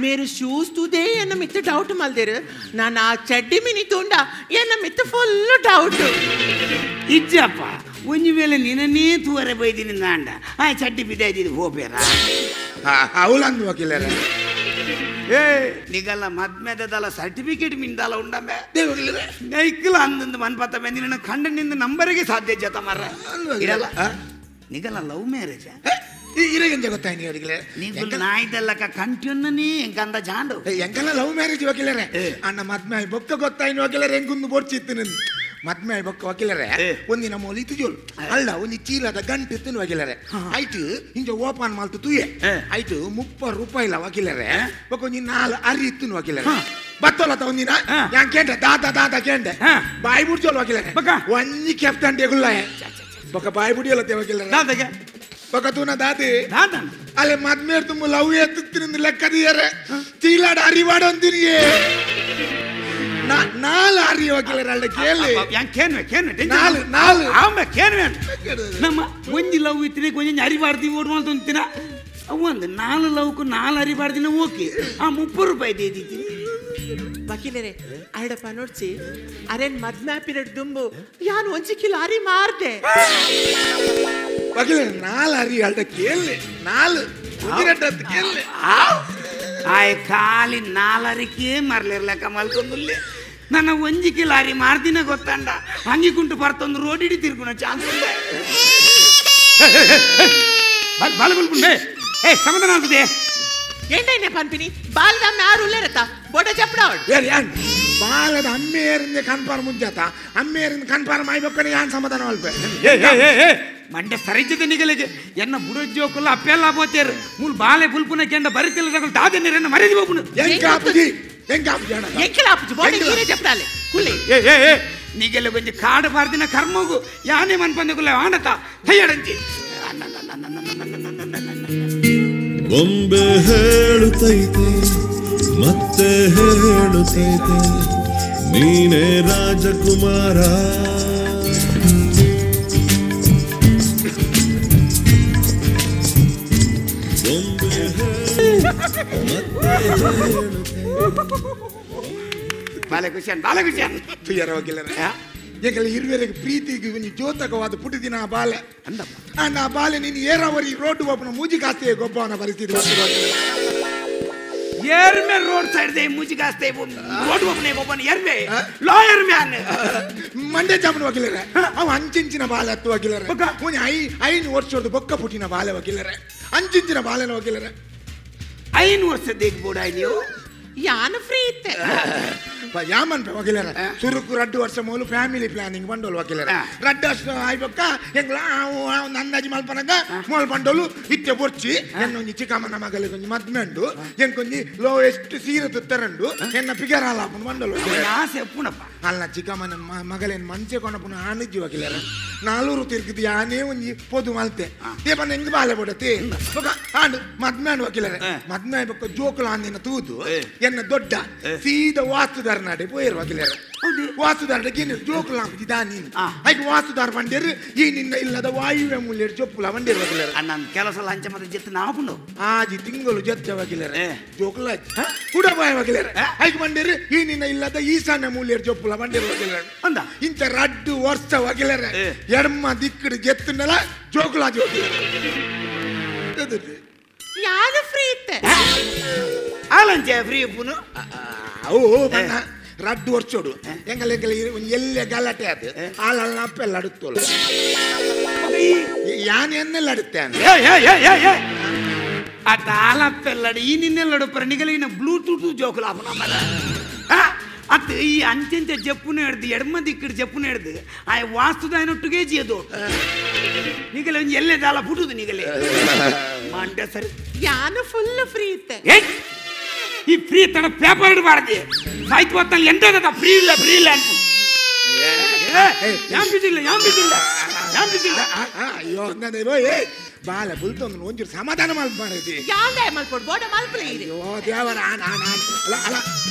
Speaker 5: ಮೇರು ಶೂಸ್ ತೂದೇ ಎನ್ನ ಮಿತ್ತ ಡೌಟ್ ಮಲ್ದೇರು ನಾನು ಆ ಚಡ್ಡಿ ಮಿನಿ ತೂಂಡ ಎನ್ನ ಮಿತ್ತ ಫುಲ್ ಡೌಟ್.
Speaker 4: ಇಜ್ಜಪ್ಪ ಒಂಜಿ ವೇಳೆ ನಿನ್ನೇ ತೂವರೆ ಬೈದಿನಿ ನಾಂಡ ಆ ಚಡ್ಡಿ ಬಿದ್ದಾಯ್ತಿದ್ದು ಹೋಗ್ಬೇರ
Speaker 6: ಅವಳಂದು ವಕೀಲರ
Speaker 4: ಏ ನಿಗಲ್ಲ ಮದ್ಮೆದಲ್ಲ ಸರ್ಟಿಫಿಕೇಟ್ ಮಿಂದಲ್ಲ ಉಂಡಮ್ಮೆ ನೈಕ್ಲ ಅಂದಂದು ಮನ್ಪತ್ತ ನಿನ್ನ ಖಂಡನಿಂದ ನಂಬರಿಗೆ ಸಾಧ್ಯ ಜತ ಮರ ಇರಲ್ಲ ನಿಗಲ್ಲ ಲವ್ ಮ್ಯಾರೇಜ್
Speaker 6: ಇರಗಂಜ ಗೊತ್ತಾಯ್ನಿ ಅವರಿಗೆ
Speaker 4: ನೀವು ನಾಯ್ದಲ್ಲಕ್ಕ ಕಂಟ್ಯೂನ್ನೇ ಎಂಕಂದ ಜಾಂಡು
Speaker 6: ಎಂಕಲ್ಲ ಲವ್ ಮ್ಯಾರೇಜ್ ವಕೀಲರೇ ಅಣ್ಣ ಮದ್ಮೆ ಬೊಕ್ಕ ಗೊತ್ತಾಯ್ನಿ ವಕೀಲರೇ ಹೆಂಗೊಂದು ಬೋರ್ಚಿತ್ತು ನಿನ್ನ ಮದ್ಮೆ ಬೊಕ್ಕ ವಕೀಲರೇ ಒಂದಿನ ಮೊಲಿ ತುಜೋಲು ಅಲ್ಲ ಒಂಜಿ ಚೀಲದ ಗಂಟು ಇತ್ತು ವಕೀಲರೇ ಆಯ್ತು ಇಂಚ ಓಪನ್ ಮಾಲ್ತು ತುಯೆ ಆಯ್ತು 30 ರೂಪಾಯಿಲ ವಕೀಲರೇ ಬೊಕ್ಕ ಒಂಜಿ 4 ಅರಿ ಇತ್ತು ವಕೀಲರೇ ಬತ್ತೋಲತ್ತ ಒಂದಿನ ಯಾನ್ ಕೇಂಡೆ ದಾದ ದಾದ ಕೇಂಡೆ ಬಾಯಿ ಬುಡ್ಜೋಲು ವಕೀಲರೇ ಒಂಜಿ ಕೆಪ್ತಂಡೆ ಗುಲ್ಲಾಯ ಬೊಕ್ಕ ಬಾಯಿ ಬುಡಿಯಲತ್ತೆ ವಕೀಲರೇ
Speaker 4: ದಾದಗೆ
Speaker 6: ಬೊಕ್ಕ ತೂನ ದಾದೆ ಅಲ್ಲೇ ಮದ್ಮೇರ್ ತುಂಬ ಲವ್ ಎತ್ತಿನ ಲೆಕ್ಕದಿಯರೆ ಚೀಲಾಡ ಅರಿವಾಡ ಅಂದಿನಿಯೇ 4 ಅರಿ ವಕೀಲರ ಅಲ್ಲ ಕೇಳಿ ನಾಲ್ ನಾಲ್
Speaker 4: ಆಮೆ ಕೇನ್ವೆ ನಮ್ಮ ಒಂಜಿ ಲವ್ ಇತ್ತಿನ ಒಂಜಿ ಅರಿವಾಡ್ದಿ ಓಡ್ ಮಾಡ್ತೊಂತಿನ ಒಂದು 4 ಲವ್ಕು 4 ಅರಿವಾಡ್ದಿನ ಓಕೆ ಆ 30 ರೂಪಾಯಿ ದೇದಿದ್ದೀನಿ
Speaker 5: ವಕೀಲರೇ ಅರಡಪ್ಪ ನೋಡ್ಸಿ ಅರೇನ್ ಮದ್ಮೆ ಪಿರಿಯಡ್ ದುಂಬು ಯಾನು ಒಂಜಿ ಕಿಲೋ ಅರಿ ಮಾರ್ದೆ
Speaker 6: ವಕೀಲರೇ 4 ಅರಿ ಅಲ್ಡ ಕೇಳಿ 4 ಉದಿರಡ್ಡ ಕೇಳಿ
Speaker 4: ಆಯ್ ಖಾಲಿ 4 ಅರಿಕೆ ಮರ್ಲಿರ್ಲಕ್ಕ ಮಲ್ಕೊಂದುಲ್ಲೆ ನನ್ನ ಒಂಜಿ ಕಿಲೋ ಅರಿ ಮಾರ್ದಿನ ಗೊತ್ತಂಡ ಹಂಗಿಕುಂಟು ಬರ್ತೊಂದು ರೋಡ್ ಇಡಿ ತಿರ್ಗುಣ ಚಾನ್ಸ್ ಬಾಲ ಬಲ್ಪುಂಡೆ ಏ ಸಮಾಧಾನ ಆಗ್ತದೆ
Speaker 5: ఏంటైనా పంపిణీ బాలద అమ్మ ಯಾರು ಉಳ್ಳೇರತ್ತ ಬೋಡ ಚಪ್ಪಡಾವಡು
Speaker 6: ಬೇರೆ ಯಾನ್ ಬಾಲದ ಅಮ್ಮೇರಿಂದ ಕನ್ಫರ್ಮ್ ಮುಂಜಾತ ಅಮ್ಮೇರಿಂದ ಕನ್ಫರ್ಮ್ ಆಯ್ಬೇಕನೆ ಯಾನ್ ಸಮಾಧಾನ ಅಲ್ಪೆ
Speaker 4: ಏ ಏ ಏ ಮಂಡೆ ಸರಿಜದ ನಿಗಲಿಗೆ ಎನ್ನ ಬುಡಜ್ಜೋಕಲ್ಲ ಅಪ್ಪೆಲ್ಲ ಬೋತೇರು ಮೂಲ ಬಾಲೆ ಬುಲ್ಪುನ ಕೆಂಡ ಬರಿತಿಲ್ಲ ದಾದನೇರನ್ನ ಮರೆದಿ ಹೋಗುನು
Speaker 6: ಎಂಕಾಪುಜಿ ಎಂಕಾಪುಜಿ ಅಣ್ಣ
Speaker 5: ಎಂಕಲಾಪುಜಿ ಬೋಡ ಈರೆ ಚಪ್ಪಡಾಲೆ ಕುಲೆ
Speaker 4: ಏ ಏ ಏ ನಿಗಲೆ ಕೊಂಚ ಕಾಡು ಬಾರ್ದಿನ ಕರ್ಮಗು ಯಾನೇ ಮನ್ಪಂದಗುಲ್ಲ ಆಣತ ಥಯ್ಯಡಂಚಿ
Speaker 7: ಬೊಂಬೆ ಹೇಳುತ್ತೈತೆ ಮತ್ತೆ ಹೇಳುತ್ತೈತೆ ನೀನೇ ರಾಜಕುಮಾರ ಬೊಂಬೆ
Speaker 4: ಬಾಲಕೃಷ್ಣ ಬಾಲಕೃಷ್ಣ
Speaker 6: ತುಯ್ಯರ ವಕೀಲರೇ ಎಂಕಲ ಇರುವೆರೆಗೆ ಪ್ರೀತಿಗೆ ಒಂಜಿ ಜೋತಕವಾದ ಪುಟಿದಿನ ಆ ಬಾಲೆ
Speaker 4: ಅಂದಪ್ಪ
Speaker 6: ಅಂಡ ಆ ಬಾಲೆ ನೀನು ಏರಾವರಿ ರೋಡ್ ಒಬ್ಬನ ಮೂಜಿ ಕಾಸ್ತೆ ಗೊಬ್ಬವನ ಪರಿಸ್ಥಿತಿ
Speaker 4: ಏರ್ಮೆ ರೋಡ್ ಸೈಡ್ they ಮೂಜಿ ಕಾಸ್ತೆ ರೋಡ್ ಒಬ್ಬನೇ ಒಬ್ಬನ ಏರ್ಮೆ ಲಾಯರ್ ಮ್ಯಾನ್
Speaker 6: ಮಂಡೆ ಜಾಮನ್ ವಕೀಲರೇ ಅವ ಅಂಚಿಂಚಿನ ಬಾಲೆ ಹತ್ತು ವಕೀಲರೇ ಒಂಜಿ 5 ವರ್ಷದ ಬೊಕ್ಕ ಪುಟಿನ ಬಾಲೆ ವಕೀಲರೇ ಅಂಚಿಂಚಿನ ಬಾಲೆನ ವಕೀಲರೇ
Speaker 4: 5 ವರ್ಷದ ಬೋಡ ನೀವು
Speaker 5: ಯಾನು ಫ್ರೀ ಇತ್ತೆ
Speaker 6: ಯಾಮನ್ ವಕೀಲರ ಸುರುಕು 2 ವರ್ಷ ಮೂಲು ಫ್ಯಾಮಿಲಿ ಪ್ಲಾನಿಂಗ್ ಬಂಡೋಲು ವಕೀಲರ 2 ವರ್ಷ ಆಯ್ಬಕ್ಕ ಎಂಗ್ಲ ಅಂದಾಜಿ ಮಲ್ಪನಗ ಮೋಲ್ ಬಂಡೋಲು ಇತ್ತೆ ಬೊರ್ಚಿ ಎನ್ನೊಂಜಿ ಚಿಕ್ಕಮ್ಮನ ಮಗಲಿಗೆ ಒಂಜಿ ಮದ್ಮೆಂಡು ಎಂಕೊಂಜಿ ಲೋಯೆಸ್ಟ್ ಸೀರೆ ತುತ್ತರಂಡು ಎನ್ನ ಫಿಗರ್ ಆಲಾಪುನ ಬಂಡೋಲು
Speaker 4: ಆಸೆ ಪುನಪ್ಪ
Speaker 6: ಅಲ್ಲ ಚಿಕ್ಕಮ್ಮನ ಮಗಲೇನು ಮಂಚೆ ಕೊನಪುನ ಆನಿಜ್ಜಿ ವಕೀಲರ 4 ತಿರುಗಿದ್ದು ಯಾನೇ ಒಂಜಿ ಪೊದು ಮಲ್ತೆ ದೇಪನ ಹೆಂಗ್ ಬಾಲೆ ಬೊಡತಿ ಆಂಡು ಮದ್ಮೆಂಡು ವಕೀಲರ ಮದ್ಮೆ ಆಯ್ಬಕ್ಕ ಜೋಕುಲ ಅಂದಿನ ತೂದು ಎನ್ನ ದೊಡ್ಡ ಸೀದಾ ವಾಸ್ತುದಾರ ನಾಡೆ ಪೋಯರು ವಕೀಲರ ವಾಸ್ತುದಾರ ಜೋಕುಲ ನೀನು ಐಕ್ ವಾಸ್ತುದಾರ ಬಂಡೇರು ಈ ನಿನ್ನ ಇಲ್ಲದ ವಾಯುವೆ ಮೂಲ್ಯ ಚೊಪ್ಪುಲ ಬಂಡೇರು ವಕೀಲರ
Speaker 4: ನನ್ನ ಕೆಲಸ ಲಂಚ ಮತ್ತೆ ಜೆತ್ತು ನಾವು
Speaker 6: ಆಜಿ ತಿಂಗಳು ಜೊತ್ತ ವಕೀಲರ ಜೋಕುಲ ಕೂಡ ಬಾಯ ವಕೀಲರ ಐಕ್ ಬಂಡೇರು ಈ ನಿನ್ನ ಇಲ್ಲದ ಈಶಾನ್ಯ ಮೂಲ್ಯ ಚೊಪ್ಪುಲ ಬಂಡೇರು ವಕೀಲರ
Speaker 4: ಅಂದ
Speaker 6: ಇಂಥ 2 ವರ್ಷ ವಕೀಲರ ಎಡಮ ದಿಕ್ಕಡು ಜೆತ್ತುನಲ ಜೋಕುಲಾಜಿ ವಕೀಲರ
Speaker 5: ಯಾರು ಫ್ರೀ ಇತ್ತೆ
Speaker 4: ಆಲಂಚೆ ಫ್ರೀ ಪುನು
Speaker 6: ಅವು ಬಣ್ಣ 2 ವರ್ಷೋಡು ಎಂಗಲ್ ಎಂಗಲ್ ಎಲ್ಲೆ ಗಲಾಟೆ ಅದು ಆಲಲ್ಲ ಅಪ್ಪೆಲ್ಲ ಅಡುತ್ತೋಳು ಯಾನ್ ಎನ್ನೆಲ್ಲ ಅಡುತ್ತೆ
Speaker 4: ಆ ತಾಲಪ್ಪೆಲ್ಲಡು ಈ ನಿನ್ನೆಲ್ಲ ಅಡುಪರ ನಿಗಲಿನ ಬ್ಲೂಟೂತ್ ಜೋಕುಲ ಮರ ಅತ್ತ ಈ ಅಂಚೆಂಚ ಜಪ್ಪುನ ಹಿಡ್ದು ಎಡಮ ದಿಕ್ಕಡು ಜಪ್ಪುನ ಹಿಡ್ದು ಆ ವಾಸ್ತುದಾಯನೊಟ್ಟಿಗೆ ಜಿಯದು ನಿಗಲೆ ಒಂಜಿ ಎಲ್ಲೆ ದಾಲ ಪುಟುದು ನಿಗಲೆ ಮಂಡೆ ಸರಿ
Speaker 5: ಯಾನು ಫುಲ್ ಫ್ರೀ ಇತ್ತೆ
Speaker 4: ಈ ಫ್ರೀ ತಡ ಪೇಪರ್ ಇಡಬಾರ್ದು ಸಾಯ್ತು ಹೊತ್ತ ಎಂಟದ ಫ್ರೀ ಇಲ್ಲ ಫ್ರೀ ಇಲ್ಲ ಅಂತ ಯಾನ್ ಬಿದ್ದಿಲ್ಲ ಯಾನ್ ಬಿದ್ದಿಲ್ಲ ಯಾನ್ ಬಿದ್ದಿಲ್ಲ
Speaker 6: ಅಯ್ಯೋ ಏ ಬಾಲ ಬುಲ್ತೊಂದು ಒಂಚೂರು ಸಮಾಧಾನ ಮಲ್ಪಿ
Speaker 5: ಯಾವ್ದೇ ಮಲ್ಪೊಡು ಬೋಡ ಮಲ್ಪಲೆ
Speaker 6: ಅಯ್ಯೋ ದೇವರ ಆನ್ ಆನ್ ಆನ್ ಅಲ್ಲ ಅಲ್ಲ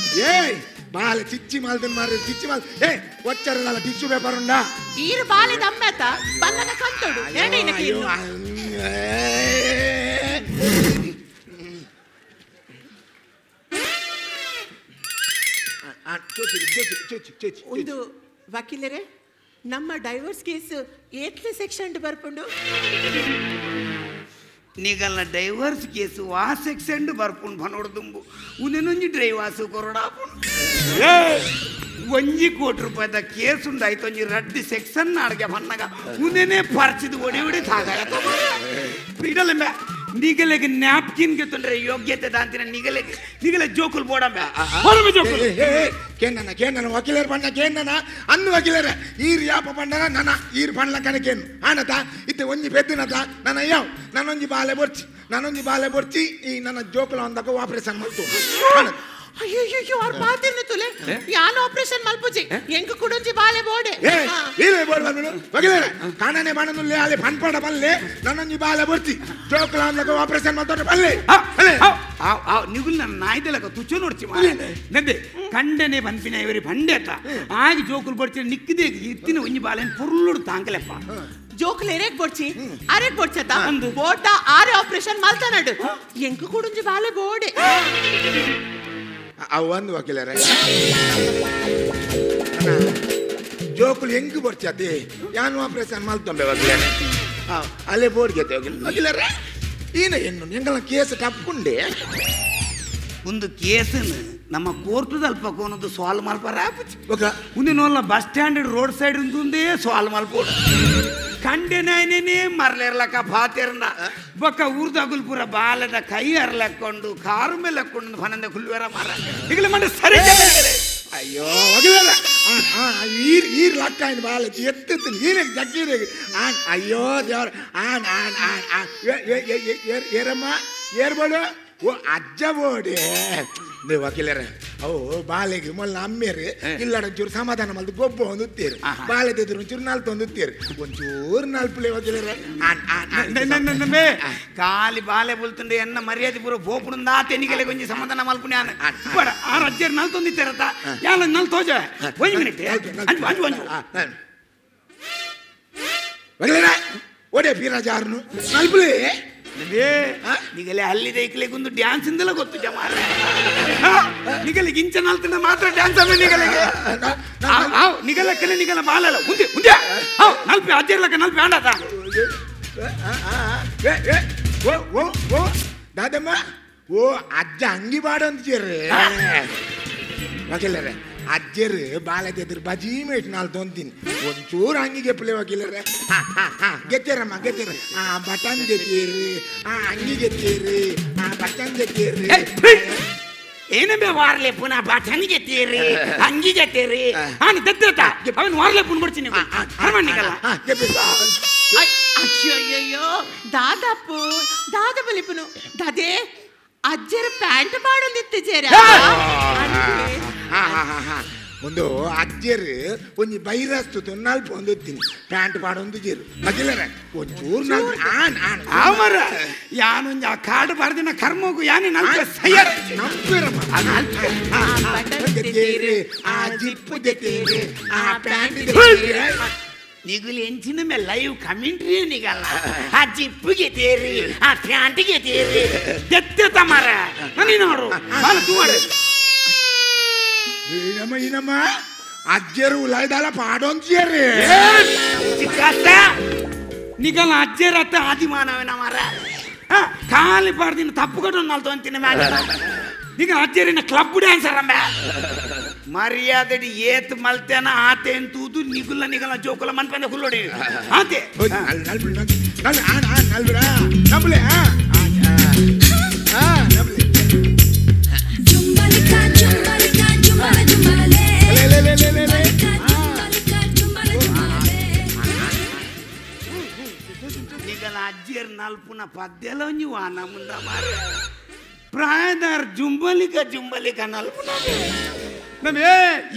Speaker 6: ಏಯ್ ಬಾಲ ಚಿಚ್ಚಿ ಮಾಲ್ದನ್ ಮಾರ್ರೆ ಚಿಚ್ಚಿ ಮಾಲ್ ಏ ಒಚ್ಚರದಲ್ಲ ಟಿಶ್ಯೂ ಪೇಪರ್ ಉಂಡಾ
Speaker 5: ಈರು ಬಾಲೆದ ಅಮ್ಮತ ಬಲ್ಲದ ಕಂತೋಡು ಏನೇನ
Speaker 6: ಅಯ್ಯೋ
Speaker 5: ಒಂದು ವಕೀಲರೇ ನಮ್ಮ ಡೈವೋರ್ಸ್ ಕೇಸ್ ಏತ್ಲೆ ಸೆಕ್ಷನ್ ಬರ್ಪುಂಡು
Speaker 4: ನಿಗಲ್ನ ಡೈವರ್ಸ್ ಕೇಸು ಆ ಸೆಕ್ಷನ್ ಬರ್ಪುಂಡು ಬನೋಡ್ದುಂಬು ಉಂದೆನೊಂಜಿ ಡ್ರೈವಾಸು ಕೊರಡಾಪುಂಡು 1 ಕೋಟಿ ರೂಪಾಯಿದ ಕೇಸ್ ಉಂಡಾಯ್ತು ಒಂಜಿ ರಡ್ಡಿ ಸೆಕ್ಷನ್ ಅಡ್ಗೆ ಬನ್ನಾಗ ಉಂದೆನೇ ಪರ್ಚಿದ್ ಒಡಿ ಒಡಿ ತಾಗಾಯತ ಇಡಲ್ಲ ನಿಗಲೆಗೆ ನ್ಯಾಪ್ಕಿನ್ ಗೆ ತೊಂದರೆ ಯೋಗ್ಯತೆ ದಾಂತಿನ ನಿಗಲೆಗೆ ನಿಗಲೆ ಜೋಕುಲ್ ಬೋಡಂಬೆ ಬೋಡಂಬೆ ಜೋಕುಲ್
Speaker 6: ಕೇಂದನ ಕೇಂದನ ವಕೀಲರು ಬಣ್ಣ ಕೇಂದನ ಅನ್ನು ವಕೀಲರ ಈರ್ ಯಾಪ ಬಣ್ಣನ ನನ ಈರ್ ಬಣ್ಣಕನ ಕೇನು ಆನತ ಇತ್ತೆ ಒಂಜಿ ಪೆದ್ದಿನತ ನನ್ನ ಯಾವ ನಾನೊಂಜಿ ಬಾಲೆ ಬೊರ್ಚಿ ನಾನೊಂಜಿ ಬಾಲೆ ಬೊರ್ಚಿ ಈ ನನ್ನ ಜೋಕುಲ ಅಂದಾಗ ಆಪರೇಷನ್ ಮಾಡ್ತು
Speaker 5: ಅಯ್ಯೋ ಅವ್ರ ಪಾತಿರ್ನ ತುಲೆ ಯಾನ್ ಆಪರೇಷನ್ ಮಲ್ಪುಜಿ ಎಂಕು ಕುಡೊಂಜಿ ಬಾಲೆ ಬೋಡೆ
Speaker 6: ಏ ಈಲೆ ಬೋಡ್ ಬಂದನು ವಕೀಲರ ಕಾಣನೆ ಬಾಣನುಲ್ಲೆ ಅಲೆ ಪನ್ಪಡ ಬಲ್ಲೆ ನನ್ನೊಂಜಿ ಬಾಲೆ ಬೊರ್ಚಿ ಜೋಕುಲ ಅಂದಾಗ ಆಪರೇಷನ್ ಮಾಡ್ತಾರೆ ಬಲ್ಲೆ
Speaker 4: ಆವ್ ಆವ್ ನಿಗುಲ್ ನನ್ನ ನಾಯ್ದಲಕ ತುಚ್ಚು ನೋಡ್ಚಿ ನಂದೆ ಕಂಡನೆ ಬನ್ಪಿನ ಇವರಿ ಬಂಡೆ ಅತ್ತ ಆಗಿ ಜೋಕುಲ್ ಬೊರ್ಚಿ ನಿಕ್ಕಿದೆ ಇತ್ತಿನ ಒಂಜಿ ಬಾಲೆನ್ ಪುರ್ಲುಡು ತಾಂಕಲೆಪ್ಪ
Speaker 5: ಜೋಕುಲ್ ಎರೆಗ್ ಬೊರ್ಚಿ ಅರೆಗ್ ಬೊರ್ಚತ ಬೋಟ ಆರೆ ಆಪರೇಷನ್ ಮಲ್ತನಡು ಎಂಕು ಕುಡೊಂಜಿ ಬಾಲೆ ಬೋಡೆ
Speaker 6: ಅವು ಒಂದು ವಕೀಲರೇ ಜೋಕುಲು ಹೆಂಗ್ ಬರ್ಚಾತಿ ಯಾನು ಆಪರೇಷನ್ ಮಲ್ತೊಂಬೆ ವಕೀಲರೇ ಅಲ್ಲೇ ಬೋರ್ಡ್ ಗೆತ್ತೆ ವಕೀಲರೇ ಈನ ಹೆಣ್ಣು ಎಂಗಲ ಕೇಸ್ ಟಪ್ಪುಂಡೆ
Speaker 4: ಒಂದು ಕೇಸನ್ನು ನಮ್ಮ ಕೋರ್ಟದ ಅಲ್ಪ ಕೋನದು ಸಾಲ್ವ್ ಮಲ್ಪರ ಮುಂದಿನ ಬಸ್ ಸ್ಟ್ಯಾಂಡ್ ರೋಡ್ ಸೈಡ್ ఉందే ಸಾಲ್ವ್ ಮಲ್ಪೋಡು ಕಂಡೆನಾಯನೇ ಮರಲಿರ್ಲಕ್ಕ ಬಾತಿರ್ನ ಬೊಕ್ಕ ಊರ್ದಗುಲ್ಪುರ ಬಾಲದ ಕೈ ಅರ್ಲಕ್ಕೊಂಡು ಕಾರು ಮೇಲೆ ಹಾಕೊಂಡು ಬನಂದ ಕುಲ್ವೇರ ಮಾರ ಈಗಲೇ ಮಂಡ ಸರಿ
Speaker 6: ಅಯ್ಯೋ ವಕೀಲರ ಈರ್ ಈರ್ ಲಕ್ಕ ಆಯ್ತು ಬಾಲ ಎತ್ತಿತ್ತು ಈರೇ ಜಕ್ಕೀರೆ ಆನ್ ಅಯ್ಯೋ ದೇವ್ರ ಆನ್ ಆನ್ ಆನ್ ಆನ್ ಏರಮ್ಮ ಏರ್ಬೋಡು ಓ ಅಜ್ಜ ಬೋಡಿ ನೀವು ವಕೀಲರ ಅವು ಬಾಲೆಗೆ ಮೊಲ್ಲ ಅಮ್ಮೇರು ಇಲ್ಲಡ ಒಂಚೂರು ಸಮಾಧಾನ ಮಲ್ದು ಗೊಬ್ಬ ಹೊಂದುತ್ತೀರಿ ಬಾಲೆ ತೆದ್ರು ಒಂಚೂರು ನಾಲ್ತು ಹೊಂದುತ್ತೀರಿ ಒಂಚೂರು ನಾಲ್ಪುಲೆ ವಕೀಲರ
Speaker 4: ಖಾಲಿ ಬಾಲೆ ಬುಲ್ತುಂಡೆ ಎನ್ನ ಮರ್ಯಾದೆ ಪೂರ ಬೋಪುಡುಂದಾ ತೆನಿಗೆಲೆ ಕೊಂಚ ಸಮಾಧಾನ ಮಲ್ಪುಣೆ ಬೇಡ ಆ ಅಜ್ಜರು ನಲ್ ತೊಂದಿತ್ತಾರತ್ತ ಯಾಲ ನಲ್ ತೋಜ ಒಂದು ಮಿನಿಟ್ ಅಂಜು ಅಂಜು ಅಂಜು
Speaker 6: ವಕೀಲರ ಒಡೆ ಬೀರಾಜಾರ್ನು ನಲ್ಪುಲೆ
Speaker 4: ನಿಗಲೆ ಅಲ್ಲಿದೆ ಇಕ್ಲೆಗೊಂದು ಡ್ಯಾನ್ಸ್ ಇಂದಲೇ ಗೊತ್ತು ಜಮಾರ ನಿಗಲಿಗೆ ಇಂಚ ನಲ್ತಿನ ಮಾತ್ರ ಡ್ಯಾನ್ಸ್ ಅಲ್ಲ ನಿಗಲಿಗೆ ನಿಗಲಕ್ಕನೆ ನಿಗಲ ಬಾಲಲ್ಲ ಮುಂದೆ ಮುಂದೆ ಹಾವ್ ನಲ್ಪಿ ಅಜ್ಜಿರ್ಲಕ್ಕ ನಲ್ಪಿ ಆಂಡಾತ
Speaker 6: ಓ ಓ ಓ ದಾದಮ್ಮ ಓ ಅಜ್ಜ ಅಂಗಿ ಬಾಡ ಅಂತೀರಿ ವಕೀಲರೇ ಅಜ್ಜರು ಬಾಲತೆದ್ರು ಬಜಿ ಮೇಟ್ ನಾಲ್ ತೊಂತೀನಿ ಒಂಚೂರು ಅಂಗಿ ಗೆಪ್ಪಲೆ ವಕೀಲರೇ ಗೆತ್ತೀರಮ್ಮ ಗೆತ್ತೀರ ಆ ಬಟನ್ ಗೆತ್ತೀರಿ ಆ ಅಂಗಿ ಗೆತ್ತೀರಿ ಆ ಬಟನ್ ಗೆತ್ತೀರಿ
Speaker 4: ಏನಂಬೆ ವಾರ್ಲೆ ಪುನಃ ಬಟನ್ ಗೆತ್ತೀರಿ ಅಂಗಿ ಗೆತ್ತೀರಿ ಹಾನು ದತ್ತ ಅವನು ವಾರ್ಲೆ ಪುನ್ ಬಿಡ್ತೀನಿ ಅರಮಣ್ಣಿಗಲ್ಲ
Speaker 5: ಅಯ್ಯೋ ದಾದಪ್ಪು ದಾದ ಬಲಿಪುನು ದಾದೇ ಅಜ್ಜರ ಪ್ಯಾಂಟ್ ಮಾಡೋದಿತ್ತು ಜೇರ
Speaker 6: ಒಂದು ಅಜ್ಜರು ಒಂಜಿ ಬೈರಸ್ತು ನಲ್ಪ ಹೊಂದುತ್ತೀನಿ ಪ್ಯಾಂಟ್ ಪಾಡೊಂದು ಜೀರು ವಕೀಲರ ಒಂಚೂರು ನಲ್ಪ ಆನ್ ಆನ್
Speaker 4: ಆಮರ ಯಾನೊಂಜಿ ಆ ಕಾಡು ಬಾರ್ದಿನ ಕರ್ಮಗು ಯಾನೆ ನಲ್ಪ ಸಯ್ಯರ
Speaker 6: ನಂಬಿರಮ್ಮ ಆ ಜಿಪ್ಪು ದೆತ್ತೀರಿ ಆ ಪ್ಯಾಂಟ್
Speaker 4: ನಿಗುಲು ಎಂಚಿನ ಮೇಲೆ ಲೈವ್ ಕಮೆಂಟ್ರಿ ನಿಗಲ್ಲ ಆ ಜಿಪ್ಪುಗೆ ತೇರಿ ಆ ಪ್ಯಾಂಟಿಗೆ ತೇರಿ ದೆತ್ತೆ ತಮಾರ ನೀನು ಬಾಲ ತೂವಾಡು
Speaker 6: ಏನಮ್ಮ ಏನಮ್ಮ ಅಜ್ಜರು ಉಲಾಯ್ದಾಲ ಪಾಡೊಂತೀರಿ
Speaker 4: ಚಿಕ್ಕಸ್ತ ನಿಗಲ ಅಜ್ಜರತ್ತ ಆದಿಮಾನವನ ಮಾರ ಖಾಲಿ ಪಾಡ್ದಿನ ತಪ್ಪು ಕಟ್ಟು ನಾಲ್ತು ಅಂತೀನಿ ಮ್ಯಾಲ ನಿಗಲ ಅಜ್ಜರಿನ ಕ್ಲಬ್ ಡ್ಯಾನ್ಸರ್ ಅಮ್ಮ ಮರ್ಯಾದಡಿ ಏತ್ ಮಲ್ತೇನ ಆತೆ ತೂದು ನಿಗುಲ ನಿಗಲ ಜೋಕುಲ ಮನ್ಪಂದ ಹುಲ್ಲೋಡಿ ಆತೆ ನಿಗಲ ಅಜ್ಜಿಯರ್ ನಲ್ಪುನ ಪದ್ಯಲ ನೀವು ಮುಂದ ಮಾರ ಪ್ರಾಯದಾರ್ ಜುಂಬಲಿಕ ಜುಂಬಲಿಕ ನಲ್ಪುನ ನಮೇ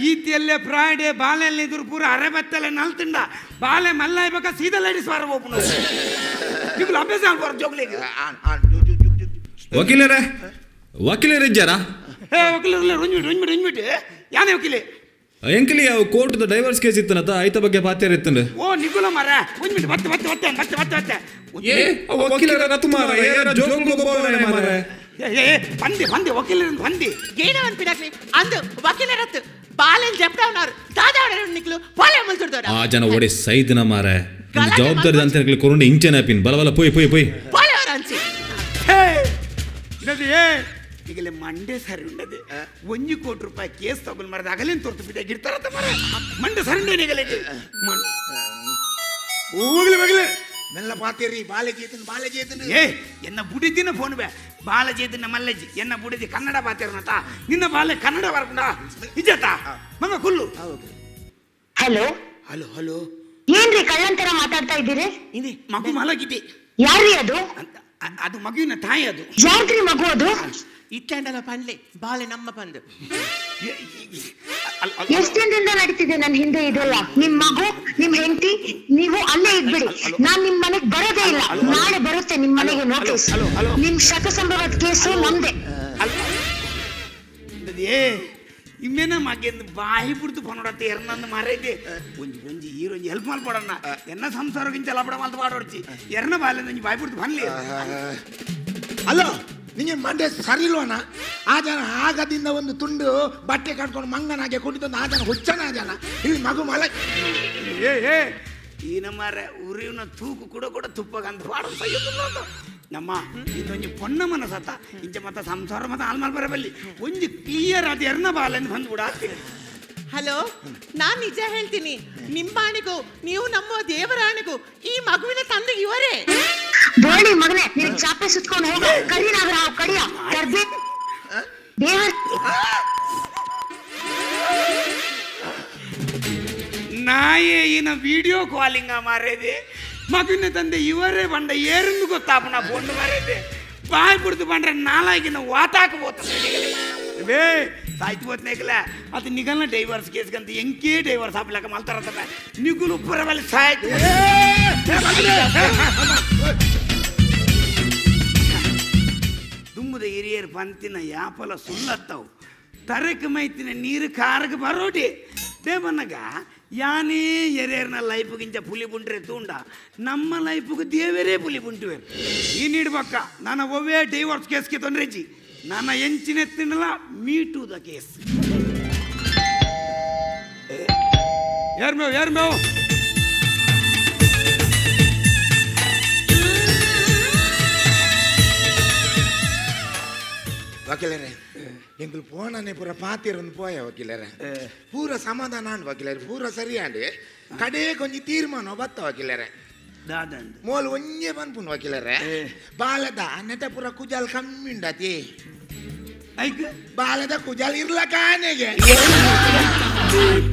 Speaker 4: ಈತಿಯಲ್ಲೇ ಪ್ರಾಯಡೆ ಬಾಲೆಲ್ಲಿ ಇದ್ರು ಪೂರ ಅರೆ ಬತ್ತಲೆ ನಲ್ತಿಂಡ ಬಾಲೆ ಮಲ್ಲ ಇಬೇಕ ಸೀದಾ ಲೈಡಿಸ್ ವಾರ ಹೋಗ್ನು ನಿಮ್ಗೆ ಅಭ್ಯಾಸ ಆಗ್ಬಾರ್ದು ಜೋಗ್ಲಿಗೆ
Speaker 3: ವಕೀಲರೇ ವಕೀಲರೇ ಇದ್ದಾರಾ
Speaker 4: ಏ ವಕೀಲರಲ್ಲ ರುಂಜ್ಬಿಟ್ಟು ರುಂಜ್ಬಿಟ್ಟು ರುಂಜ್ಬಿಟ್ಟು ಯಾನೇ ವಕೀಲೆ
Speaker 3: ಎಂಕಲಿ ಅವು ಕೋರ್ಟ್ದ ಡೈವರ್ಸ್ ಕೇಸ್ ಇತ್ತನತ ಐತ ಬಗ್ಗೆ ಪಾತ್ಯರ ಇತ್ತಂಡೆ
Speaker 4: ಓ ನಿಗುಲ ಮಾರ ಒಂದ್ಮಿನಿಟ್ ಮತ್ತೆ ಮತ್ತೆ ಮತ್ತೆ ಮತ್ತೆ ಮತ್ತೆ ಮತ್ತೆ
Speaker 3: ಏ ವಕೀಲರ ರತು ಮಾರ ಏರ ಜೋಗ್ಲು ಗೊಬ್ಬರನೆ ಮಾರ
Speaker 4: ಏ ಏ ಬಂದೆ ಬಂದೆ ವಕೀಲರ ಬಂದೆ
Speaker 5: ಏನವನ್ ಪಿಡಾಕ್ಲಿ ಅಂದು ವಕೀಲರತ್ತು ಬಾಲೆನ್ ಜಪ್ತಾವನಾರು ದಾದಾವಡ ನಿಕ್ಲು ಪೋಲೆ ಮುಲ್ತುಡ್ದೋಡ
Speaker 3: ಆ ಜನ ಒಡೆ ಸೈದನ ಮಾರೆ ಜವಾಬ್ದಾರಿ ಅಂತ ಕೊರೊಂಡ ಇಂಚೆನ ಪಿನ್ ಬಲಬಲ ಪೋಯ್ ಪೋಯ್ ಪೋಯ್
Speaker 5: ಪೋಲೆ ಅವರಂಚಿ
Speaker 4: ಏ ಈಗಲೇ ಮಂಡೆ ಸರಿ ಉಂಡದೆ 1 ಕೋಟಿ ರೂಪಾಯಿ ಕೇಸ್ ತಗೊಂಡು ಮಾರದ ಅಗಲೇನು ತೋರ್ತು ಬಿದ್ದ ಗಿಡ್ತಾರತ್ತ ಮಾರ ಮಂಡೆ ಸರಿ ಉಂಡೆ ಈಗಲೇ
Speaker 6: ಹೋಗ್ಲಿ ಹೋಗ್ಲಿ ಮೆಲ್ಲ ಪಾತೇರಿ ಬಾಲೆ ಚೇತನ್ ಬಾಲೆ ಚೇತನ್
Speaker 4: ಏ ಎನ್ನ ಬುಡಿದಿನ ಫೋನ್ ಬೇ ಬಾಲ ಚೇತನ ಮಲ್ಲಜ್ಜಿ ಎನ್ನ ಬುಡಿದಿ ಕನ್ನಡ ಪಾತೇರನತ ನಿನ್ನ ಬಾಲೆ ಕನ್ನಡ ಬರ್ಪುಂಡ ಇಜ್ಜತ ಮಗ ಕುಲ್ಲು
Speaker 8: ಹಲೋ
Speaker 4: ಹಲೋ ಹಲೋ
Speaker 8: ಏನ್ರಿ ಕಳ್ಳಂತರ ಮಾತಾಡ್ತಾ ಇದ್ದೀರಿ
Speaker 4: ಇದೆ ಮಗು ಮಲಗಿದೆ
Speaker 8: ಯಾರ್ರಿ ಅದು
Speaker 4: ಅದು ಮಗುವಿನ ತಾಯಿ ಅದು
Speaker 8: ಯಾರ್ದ್ರಿ ಮಗು ಅದು
Speaker 5: ಇಟ್ಲಾಂಡಲ್ಲ ಪಂಡ್ಲೆ ಬಾಲೆ ನಮ್ಮ ಬಂದು
Speaker 8: ಎಷ್ಟು ದಿನದಿಂದ ನಡೀತಿದೆ ನನ್ನ ಹಿಂದೆ ಇದೆಲ್ಲ ನಿಮ್ ಮಗು ನಿಮ್ ಹೆಂಡತಿ ನೀವು ಅಲ್ಲೇ ಇದ್ಬಿಡಿ ನಾನ್ ನಿಮ್ ಮನೆಗ್ ಬರೋದೇ ಇಲ್ಲ ನಾಳೆ ಬರುತ್ತೆ ನಿಮ್ ಮನೆಗೆ ನೋಟಿಸ್ ನಿಮ್ ಶತಸಂಭವದ ಕೇಸು ನಮ್ದೆ
Speaker 4: ಇಮ್ಮೇನ ಮಗೆಂದು ಬಾಯಿ ಬಿಡ್ತು ಪನೋಡತ್ತೆ ಎರ್ನಂದು ಮಾರೈತೆ ಒಂಜಿ ಒಂಜಿ ಈರೊಂಜಿ ಹೆಲ್ಪ್ ಮಾಡ್ಕೊಡಣ್ಣ ಎನ್ನ ಸಂಸಾರಕ್ಕಿಂತ ಲಪಡ ಮಾತು ಪಾಡೋಡ್ಚಿ ಎರ್ನ ಬಾಲೆ ಒಂಜಿ ಬಾಯಿ ಬಿಡ್ತು ಬನ್ಲಿ
Speaker 6: ಅಲ್ಲೋ ನಿಂಗೆ ಮಂಡೆ ಸರಿ ಇಲ್ವನ ಆ ಜನ ಆಗದಿಂದ ಒಂದು ತುಂಡು ಬಟ್ಟೆ ಕಟ್ಕೊಂಡು ಮಂಗನಾಗೆ ಕುಡಿತಂದು ಆ ಜನ ಹುಚ್ಚನ ಆ ಜನ ಇಲ್ಲಿ ಮಗು ಮಲ
Speaker 4: ಏ ಏ ಈ ನಮ್ಮಾರೆ ಉರಿವಿನ ತೂಕು ಕೂಡ ಕೂಡ ತುಪ್ಪಗಂತ ಪಾಡ ಸಯ್ಯೋದಿಲ್ಲ ನಮ್ಮ ಇದೊಂಜಿ ಪೊಣ್ಣ ಮನಸತ್ತ ಇಂಚ ಮತ್ತ ಸಂಸಾರ ಮತ್ತ ಆಲ್ಮಾಲ್ ಬರಬಲ್ಲಿ ಒಂಜಿ ಕ್ಲಿಯರ್ ಅದು ಎರ್ನ ಬಾಲೆಂದು ಬಂದು ಬಿಡ
Speaker 5: ಹಲೋ ನಾನು ನಿಜ ಹೇಳ್ತೀನಿ ನಿಮ್ಮ ಆಣೆಗೂ ನೀವು ನಮ್ಮ ದೇವರ ಆಣೆಗೂ ಈ ಮಗುವಿನ ತಂದೆ ಇವರೇ
Speaker 8: ಬೋಳಿ ಮಗನೇ ನಿನಗೆ ಚಾಪೆ ಸುತ್ಕೊಂಡು ಹೋಗ ಕರಿನಾಗರ ಹಾವು ಕಡಿಯ ಕರ್ಬೆ ದೇವರ
Speaker 4: ನಾಯೇ ಇನ್ನ ವಿಡಿಯೋ ಕಾಲಿಂಗ ಮಾರೇದೆ ಮಗುವಿನ ತಂದೆ ಇವರೇ ಬಂಡ ಏರಂದು ಗೊತ್ತಾಪನ ಫೋನ್ ಮಾರೇದೆ ಬಾಯ್ ಬಿಡ್ದು ಬಂಡ್ರೆ ನಾಲಾಗಿನ ವಾತಾಕ ಬೋತ ಬೇ ಸಾಯ್ತು ಹೋತ್ನೇಕಲ ಅದು ನಿಗಲ್ನ ಡೈವರ್ಸ್ ಕೇಸ್ಗಂತ ಎಂಕೇ ಡೈವರ್ಸ್ ಹಾಪ್ಲಕ್ಕ ಮಲ್ತಾರತ್ತಲ್ಲ ನಿಗುಲು ಉಪ್ಪರ ಮೇಲೆ ಸಾಯ್ತು ದುಮ್ಮದ ಹಿರಿಯರು ಪಂತಿನ ಯಾಪಲ ಸುಳ್ಳತ್ತವು ತರಕ ಮೈತಿನ ನೀರು ಕಾರಕ್ಕೆ ಬರೋಟಿ ದೇವನಗ ಯಾನೇ ಎರೇರ್ನ ಲೈಫ್ಗಿಂತ ಪುಲಿ ಬುಂಡ್ರೆ ತೂಂಡ ನಮ್ಮ ಲೈಫ್ಗೆ ದೇವರೇ ಪುಲಿ ಬುಂಟುವೆ ಈ ನೀಡ್ಬಕ್ಕ ನಾನು ಒವ್ವೇ ಡೈವರ್ಸ್ ಕೇಸ್ಗೆ ತೊಂದ್ರೆಜಿ ನನ್ನ ಎಂಚಿನ ತಿನ್ನಲ್ಲ me to the case ಯಾರು ಮೇವು ಯಾರು ಮೇವು
Speaker 6: ವಕೀಲರೇ ಎಂಗಳು ಪೋಣನೆ ಪೂರ ಪಾತಿರೊಂದು ಪೋಯ ವಕೀಲರೇ ಪೂರ ಸಮಾಧಾನ ಅಂಡ್ ವಕೀಲರೇ ಪೂರ ಸರಿ ಅಂಡ್ ಕಡೆ ಕೊಂಚ ತೀರ್ಮಾನ ಬತ್ತ ವಕೀಲರೇ ಮೋಲ್ ಒಂಜೆ ಪನ್ಪುನ್ ವಕೀಲರೇ ಬಾಲದ ನೆಟ ಪೂರ ಕುಜಾಲ್ ಕಮ್ಮಿ ಉಂಡತಿ
Speaker 4: ಐಕ್
Speaker 6: ಬಾಲದ ಕುಜಾಲ್ ಇರ್ಲ ಕಾನೆಗೆ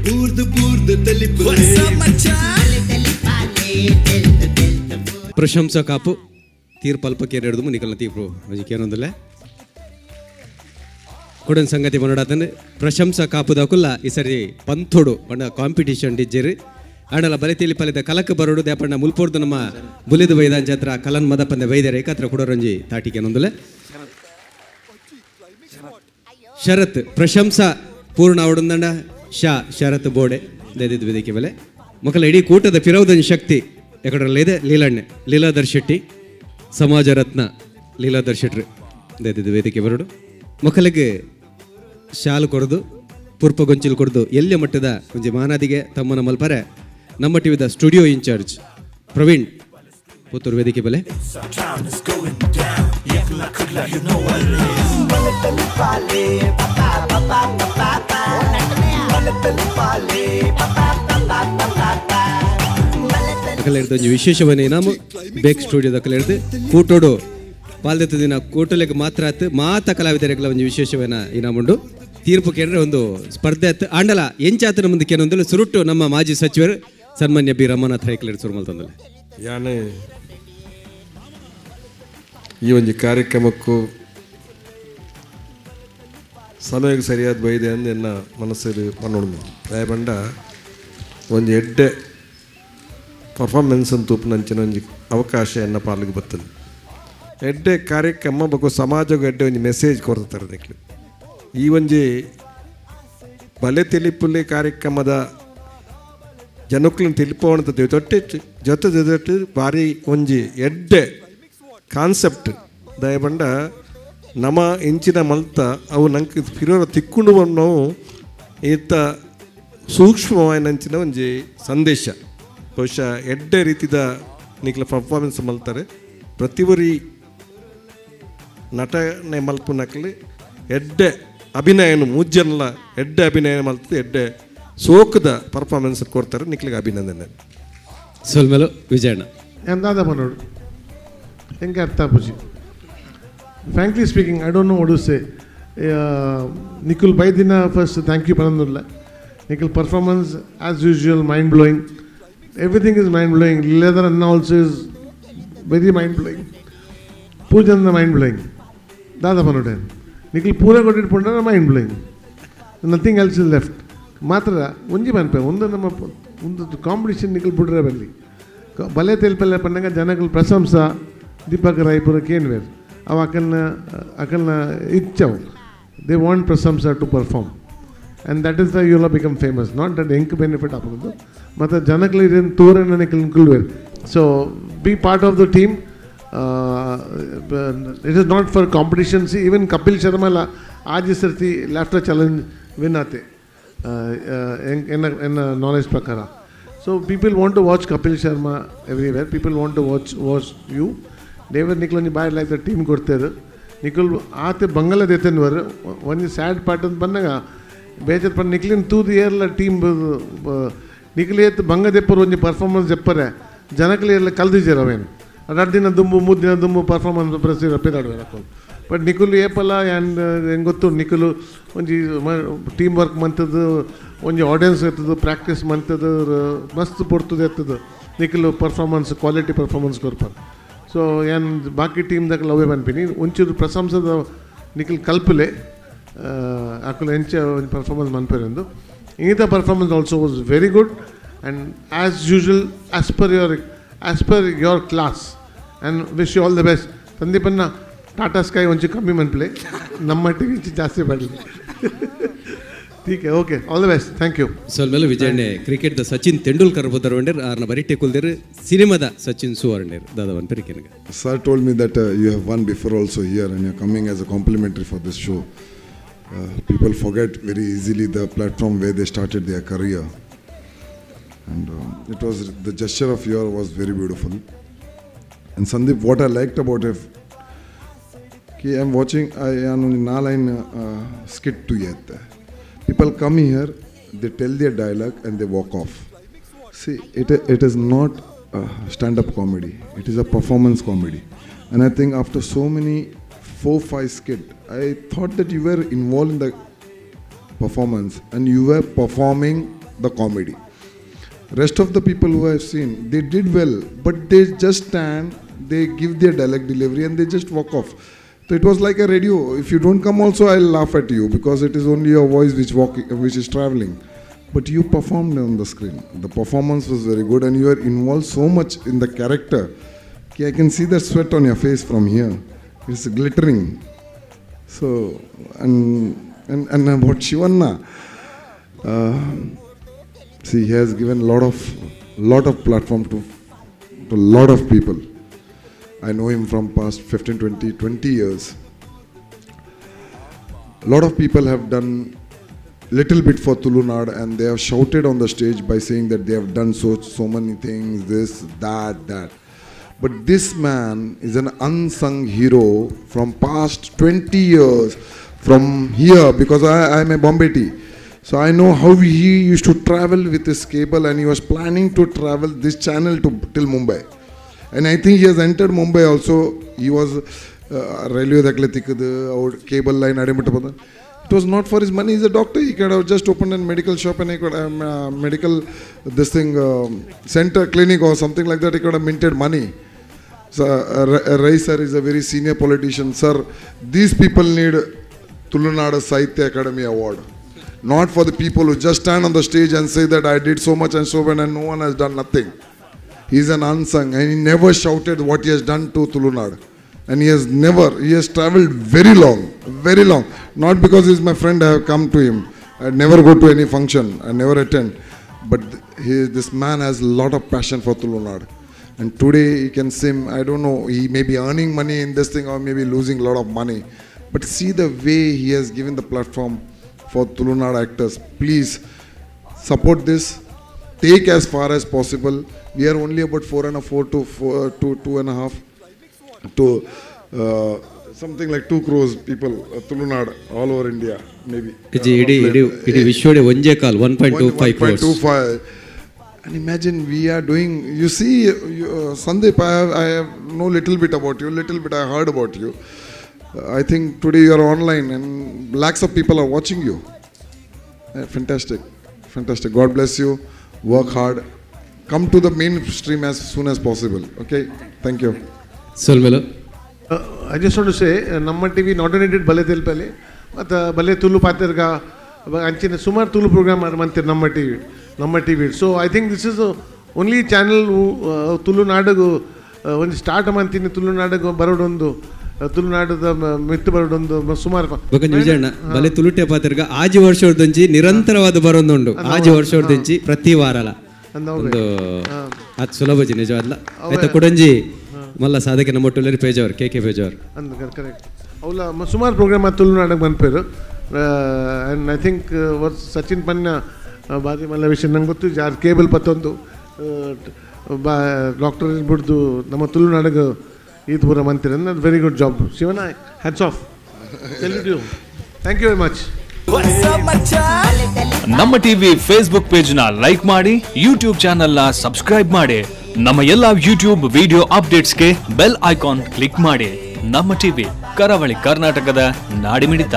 Speaker 7: ಬೂರ್ದು ಬೂರ್ದು ತಲಿಪು
Speaker 2: ಪ್ರಶಂಸಾ ಕಾಪು ತೀರ್ಪಲ್ಪಕ್ಕೆ ಹಿಡಿದು ನಿಕಲ್ನ ತೀರ್ಪು ಏನೊಂದಲ್ಲ ಕೊಡನ್ ಸಂಗತಿ ಮನೋಡಾತನ ಪ್ರಶಂಸಾ ಕಾಪುದಕುಲ್ಲ ಈ ಸರಿ ಪಂಥೋಡು ಪಂಡ ಕಾಂಪಿಟಿಷನ್ ಡಿಜ್ಜೆರು ಆಂಡಲ ಬಲಿತಿಲಿ ಪಲಿದ ಕಲಕ ಬರೋಡು ದೇಪಣ್ಣ ಮುಲ್ಪೋರ್ದು ನಮ್ಮ ಬುಲಿದು ಬೈದಾಂಚತ್ರ ಕಲನ್ ಮದಪಂದೆ ವೈದ್ಯರ ಏಕಾತ್ರ ಕೊಡೋರಂಜಿ ತಾಟಿಕೆ ನೊಂದಲೆ ಶರತ್ ಪ್ರಶಂಸಾ ಪೂರ್ಣ ಅವಡುಂದಂಡ ಶಾ ಶರತ್ ಬೋಡೆ ದಯದಿದ್ದು ವೇದಿಕೆ ಮೇಲೆ ಮಕ್ಕಳ ಇಡೀ ಕೂಟದ ಫಿರೋದನ್ ಶಕ್ತಿ ಎಕಡರಲ್ಲಿದೆ ಲೀಲಣ್ಣೆ ಲೀಲಾಧರ್ ಶೆಟ್ಟಿ ಸಮಾಜ ರತ್ನ ಲೀಲಾಧರ್ ಶೆಟ್ರು ದಯದಿದ್ದು ವೇದಿಕೆ ಬರೋಡು ಮಕ್ಕಳಿಗೆ ಶಾಲು ಕೊರದು ಪುರ್ಪ ಗೊಂಚಿಲು ಕೊರದು ಎಲ್ಲಿಯ ಮಟ್ಟದ ಒಂಜಿ ಮಾನಾದಿಗೆ ತಮ್ಮನ ಮಲ್ಪರೆ ನಮ್ಮ ಟಿವಿದ ಸ್ಟುಡಿಯೋ ಇನ್ಚಾರ್ಜ್ ಪ್ರವೀಣ್ ಪುತ್ತೂರು ವೇದಿಕೆ ಬೆಲೆ ಅಕಲೇರ್ದು ಒಂಜಿ ವಿಶೇಷವನ್ನೇ ನಾಮ ಬೇಕ್ ಸ್ಟುಡಿಯೋದ ಅಕಲೇರ್ದು ಕೂಟೋಡು ಪಾಲ್ದೆತ್ತ ದಿನ ಕೂಟಲೆಗೆ ಮಾತ್ರ ಆತು ಮಾತ ಕಲಾವಿದರಿಗೆಲ್ಲ ಒಂಜಿ ವಿಶೇಷವೇನ ಇನಾಮುಂಡು ತೀರ್ಪು ಕೇಂದ್ರ ಒಂದು ಸ್ಪರ್ಧೆ ಆತು ಆಂಡಲ ಎಂಚಾತನ ಮುಂದೆ ಕೇನೊಂದಲು ಸುರುಟ್ಟು ನಮ್ಮ ಮಾಜಿ ಸಚಿವರು ಸನ್ಮಾನ್ಯ ಬಿ ರಮಾನಾಥ್ ರೈಕಲೇರ್ ಸುರುಮಲ್ ತಂದಲೆ
Speaker 9: ಯಾನೆ ಈ ಒಂದು ಕಾರ್ಯಕ್ರಮಕ್ಕೂ ಸಮಯಕ್ಕೆ ಸರಿಯಾದ ಬೈದೆ ಅಂದು ಎನ್ನ ಮನಸ್ಸಲ್ಲಿ ಪನ್ನೊಂದು ದಯಬಂಡ ಒಂದು ಎಡ್ಡೆ ಪರ್ಫಾರ್ಮೆನ್ಸ್ ಅಂತ ಉಪ್ಪುನಂಚಿನ ಒಂಜಿ ಅವಕಾಶ ಎನ್ನ ಪಾಲಿಗೆ ಬರ್ತದೆ. ಎಡ್ಡೆ ಕಾರ್ಯಕ್ರಮ ಬೊಕ್ಕ ಸಮಾಜಕ್ಕೆ ಎಡ್ಡೆ ಒಂಜಿ ಮೆಸೇಜ್ ಕೊಡ್ತಾರೆ ಅದಕ್ಕೆ. ಈ ಒಂಜಿ ಬಲೆ ತಿಳಿಪುಲಿ ಕಾರ್ಯಕ್ರಮದ ಜನಕ್ಕೂ ತಿಳಿಪೋಣ ತೊಟ್ಟೆ ಜೊತೆ ಜೊತೆ ಭಾರಿ ಒಂಜಿ ಎಡ್ಡೆ ಕಾನ್ಸೆಪ್ಟ್ ದಯಬಂಡ ನಮ್ಮ ಇಂಚಿನ ಮಲ್ತ ಅವು ನಂಗೆ ಫಿರೋರ ತಿಕ್ಕೊಂಡು ನಾವು ಇತ್ತ ಸೂಕ್ಷ್ಮವಾಯಿನಂಚಿನ ಒಂಜಿ ಸಂದೇಶ ಬಹುಶಃ ಎಡ್ಡೆ ರೀತಿದ ನಿಕ್ಲ ಪರ್ಫಾರ್ಮೆನ್ಸ್ ಮಲ್ತಾರೆ ಪ್ರತಿವರಿ ನಟನೆ ಮಲ್ಪುನಕ್ಲಿ ಎಡ್ಡೆ ಅಭಿನಯನ ಮೂಜನ್ಲ ಎಡ್ಡೆ ಅಭಿನಯ ಮಲ್ತದೆ ಎಡ್ಡೆ ಸೋಕದ ಪರ್ಫಾರ್ಮೆನ್ಸ್ ಕೊಡ್ತಾರೆ ನಿಕ್ಲಿಗೆ ಅಭಿನಂದನೆ.
Speaker 2: ಸೊಲ್ಮೆಲು ವಿಜಯಣ್ಣ
Speaker 10: ಎಂದಾದ ಮನೋಡು ಹೆಂಗೆ ಅರ್ಥ ಪೂಜಿ. Frankly speaking I don't know what to say. Nikhil ಬೈದಿನ first thank you ಪನಂದುಲ್ಲ. Nikhil performance as usual mind blowing, everything is mind blowing. Leather Anna also is very mind blowing, ಪೂಜನ್ನ mind blowing. ದಾದ ಮನೋಡೆ ನಿಖಿಲ್ ಪೂರ ಕೊಟ್ಟಿಟ್ಕೊಂಡ್ರೆ mind blowing, nothing else is left. ಮಾತ್ರ ಒಂಜಿ ಮನ್ಪೆ ಒಂದು ನಮ್ಮ ಒಂದು competition Nikhil ಬಿಡ್ರೆ ಬಲ್ಲಿ ಬಲೆ ತೆಲ್ಪಲ್ಲ ಪನ್ನಗ ಜನಗಳು ಪ್ರಶಂಸ ದೀಪಕ್ ರಾಯ್ಪುರ ಕೇನ್ವೇರ್ ಅವ ಅಕಲ್ನ ಅಕಲ್ನ ಇಚ್ಚವು they want ಪ್ರಶಂಸ to perform and that is the you will become famous. Not that ಎಂಕ್ ಬೆನಿಫಿಟ್ ಆಗ್ಬೋದು ಮತ್ತು ಜನಗಳು ಇದನ್ನು ತೋರನ್ನ Nikhil ಕುಲ್ವೇರ್. So be part of the team. It is not for competitions. Even Kapil ಶರ್ಮಲ ಆಜಿ ಸರ್ತಿ ಲ್ಯಾಫ್ಟರ್ ಚಾಲೆಂಜ್ ವಿನ್ ಆತೆ ಎನ್ನ ನಾಲೆಜ್ ಪ್ರಕಾರ. So people want to watch Kapil Sharma everywhere, people want to watch you. David Nikhil ಒಂಜಿ boy like the team ಕೊಡ್ತಾರೆ. ನಿಖಿಲ್ ಆತೆ ಬಂಗಲ ದೇತನ್ವರ್ ಒಂಜಿ sad part ಅಂತ ಬಂದಾಗ ಬೇಜಾರು ಪಂಡ ನಿಖಿಲಿನ ತೂದು ಏರ್ಲ ಟೀಮ್ ನಿಖಿಲ್ ಏತ್ ಬಂಗ ದೆಪ್ಪರು ಒಂಜಿ ಪರ್ಫಾರ್ಮೆನ್ಸ್ ದೆಪ್ಪರೆ ಜನಕಲಿ ಎಲ್ಲ ಕಲ್ದಿದ್ದೀರ ಅವೇನು ಎರಡು ದಿನ ದುಂಬು 3 ದಿನ ದುಂಬು ಪರ್ಫಾರ್ಮೆನ್ಸ್ ಪ್ರಸಿರ ಪಿದಾಡುವೆ. ಬಟ್ ನಿಖಿಲ್ ಏಪಲ್ಲ ಆ್ಯಂಡ್ ಹೆಂಗೆ ಗೊತ್ತು ನಿಖಿಲ್ ಒಂಜಿ ಟೀಮ್ ವರ್ಕ್ ಮಂತದ್ದು ಒಂಜಿ ಆಡಿಯನ್ಸ್ ಇರ್ತದೆ ಪ್ರಾಕ್ಟೀಸ್ ಮಂತದ್ದು ಮಸ್ತ್ ಪೊರ್ತದ ಇರ್ತದೆ ನಿಖಿಲ್ ಪರ್ಫಾರ್ಮೆನ್ಸ್ ಕ್ವಾಲಿಟಿ ಪರ್ಫಾರ್ಮೆನ್ಸ್ ಕೊರ್ಪಾರ. ಸೊ ಏನು ಬಾಕಿ ಟೀಮ್ದಾಗ ಲವ್ವೇ ಪನ್ಪಿನಿ ಒಂಚೂರು ಪ್ರಶಂಸದ ನಿಖಿಲ್ ಕಲ್ಪಲೆ ಅಕುಲು ಎಂಚ ಒಂಜಿ performance ಮನ್ಪೇರೆಂದು. ಇನ್ನಿತ performance also was very good and as usual as per your class and wish you all the best. ಸಂದೀಪನ್ನ ಟಾಟಾ sky ಒಂಚೂರು ಕಮ್ಮಿ ಮನ್ಪ್ಲೆ ನಮ್ಮ ಮಟ್ಟಿಗೆ ಜಾಸ್ತಿ ಬರಲಿ. ठीक okay all the best thank you.
Speaker 2: ಸೊಲ್ಮೆಲು ವಿಜಯಣ್ಣೆ ಕ್ರಿಕೆಟ್ದ ಸಚಿನ್ ತೆಂಡೂಲ್ಕರ್ ಬುದ್ಧರ್ವಂಡೇರ್ ಆರ್ನ ಬರಿಟೆ ಕುಲ್ದೇರ್ ಸಿನಿಮಾದ Sachin ಸುವರ್ಣೇರ್ ದಾದವನ್ ಪೆರಿಕೆನಗ.
Speaker 11: Sir told me that you have won before also here and you are coming as a complimentary for this show. People forget very easily the platform where they started their career. And it was the gesture of your was very beautiful. And Sandeep, what I liked about it, I am watching I am line skit to yet. People come here, they tell their dialogue and they walk off. See, it is not a stand-up comedy. It is a performance comedy. And I think after so many 4-5 skit, I thought that you were involved in the performance and you were performing the comedy. Rest of the people who I have seen, they did well, but they just stand, they give their dialogue delivery and they just walk off. So it was like a radio. If you don't come also, I'll laugh at you because it is only your voice which is traveling. But you performed on the screen. The performance was very good and you are involved so much in the character. I can see the sweat on your face from here. It's glittering. So, and about Shivanna, see, he has given lot of platform to lot of people. I know him from past 15, 20 years. A lot of people have done little bit for Tulunad and they have shouted on the stage by saying that they have done so many things, this, that, that. But this man is an unsung hero from past 20 years from here, because I am a Bombay tea. So I know how he used to travel with his cable and he was planning to travel this channel to till Mumbai. And I think he has entered Mumbai also. He was railway or cable line. It was not for his money. He's a doctor. He could have just opened a medical shop and he could have medical this thing center clinic or something like that. He could have minted money. So Rai sir is a very senior politician. Sir, these people need Tulunadu Sahitya Academy Award. Not for the people who just stand on the stage and say that I did so much and so on and no one has done nothing. He is an unsung and he never shouted what he has done to Tulunadu. And he has never, he has traveled very long, very long. Not because he is my friend, I have come to him. I never go to any function, I never attend. But this man has a lot of passion for Tulunadu. And today you can see him, I don't know, he may be earning money in this thing or maybe losing a lot of money. But see the way he has given the platform for Tulunad actors. Please support this. Take as far as possible. We are only about 4 and a 4 to 4 to 2.5 to something like 2 crores people, Tulunad all over India maybe.
Speaker 2: ಇಡೀ ಇಡೀ ಇಡೀ ವಿಶ್ವಡೆ ಒಂಜೇ ಕಾಲ್ 1.25 crores.
Speaker 11: 1.25. And imagine we are doing, you see, Sandeep, I have know little bit about you, little bit I heard about you. I think today you are online and lakhs of people are watching you. Fantastic, fantastic. God bless you. Work hard. Come to the mainstream as soon as possible. Okay, thank you.
Speaker 2: Solmelo.
Speaker 10: I just want to say, Namma TV not only did Bale Telpale, but Bale Tulu Paterga, ಅಂಚಿನ ಸುಮಾರು Tulu programme ಮಾಡ್ತಾರೆ ನಮ್ಮ TV. So I think this is only channel ತುಳುನಾಡಿಗೂ ಒಂದು start ಮಾಡ್ತೀನಿ, ತುಳುನಾಡಿಗೆ ಬರೋಡೊಂದು, ತುಳುನಾಡದ ಮಿತ್ತು ಬರೋಡೊಂದು ಸುಮಾರು.
Speaker 2: ವಿಜಯಣ್ಣ ಬಲೆ ತುಳುಟೆ ಪಾತ್ರಗ ಆಜಿ ವರ್ಷದಂಚಿ ನಿರಂತರವಾದ ಬರೋದುಂಡು, ಆಜಿ ವರ್ಷದಂಚಿ ಪ್ರತಿ ವಾರಲ ಒಂದು ಅದು ಸುಲಭಜಿ ನಿಜವಾದ್ಲ. ಆಯ್ತಾ ಕೊಡಂಜಿ ಮಲ್ಲ ಸಾಧಕ ನಮ್ಮ ಟುಲ್ಲರಿ ಪೇಜವ್ರು ಕೆ ಕೆ ಪೇಜವ್ರು
Speaker 10: ಕರೆಕ್ಟ್. ಅವಲ ಸುಮಾರು ಪ್ರೋಗ್ರಾಮ್ ತುಳುನಾಡಿಗೆ ಬಂದ್ಪೇರು. And I think Sachin ಪನ್ನ ಬಾರಿ ಮಲ್ಲ ವಿಷಯ ನಂಗೆ ಗೊತ್ತು. ಜಾರ್ ಕೇಬಲ್ ಪತ್ತೊಂದು ಬಾ ಡಾಕ್ಟರ್ ಬಿಡ್ದು ನಮ್ಮ ತುಳುನಾಡಿಗೆ ಈತ್ ಪೂರ ಮಂತಿರ. ವೆರಿ ಗುಡ್ ಜಾಬ್ ಶಿವನ, hats off, salute you, thank you very much.
Speaker 1: ನಮ್ಮ ಟಿವಿ ಫೇಸ್ಬುಕ್ ಪೇಜ್ ನ ಲೈಕ್ ಮಾಡಿ, ಯೂಟ್ಯೂಬ್ ಚಾನೆಲ್ ನ ಸಬ್ಸ್ಕ್ರೈಬ್ ಮಾಡಿ, ನಮ್ಮ ಎಲ್ಲಾ ಯೂಟ್ಯೂಬ್ ವಿಡಿಯೋ ಅಪ್ಡೇಟ್ಸ್ಗೆ ಬೆಲ್ ಐಕಾನ್ ಕ್ಲಿಕ್ ಮಾಡಿ. ನಮ್ಮ ಟಿವಿ ಕರಾವಳಿ ಕರ್ನಾಟಕದ ನಾಡಿಮಿಡಿತ.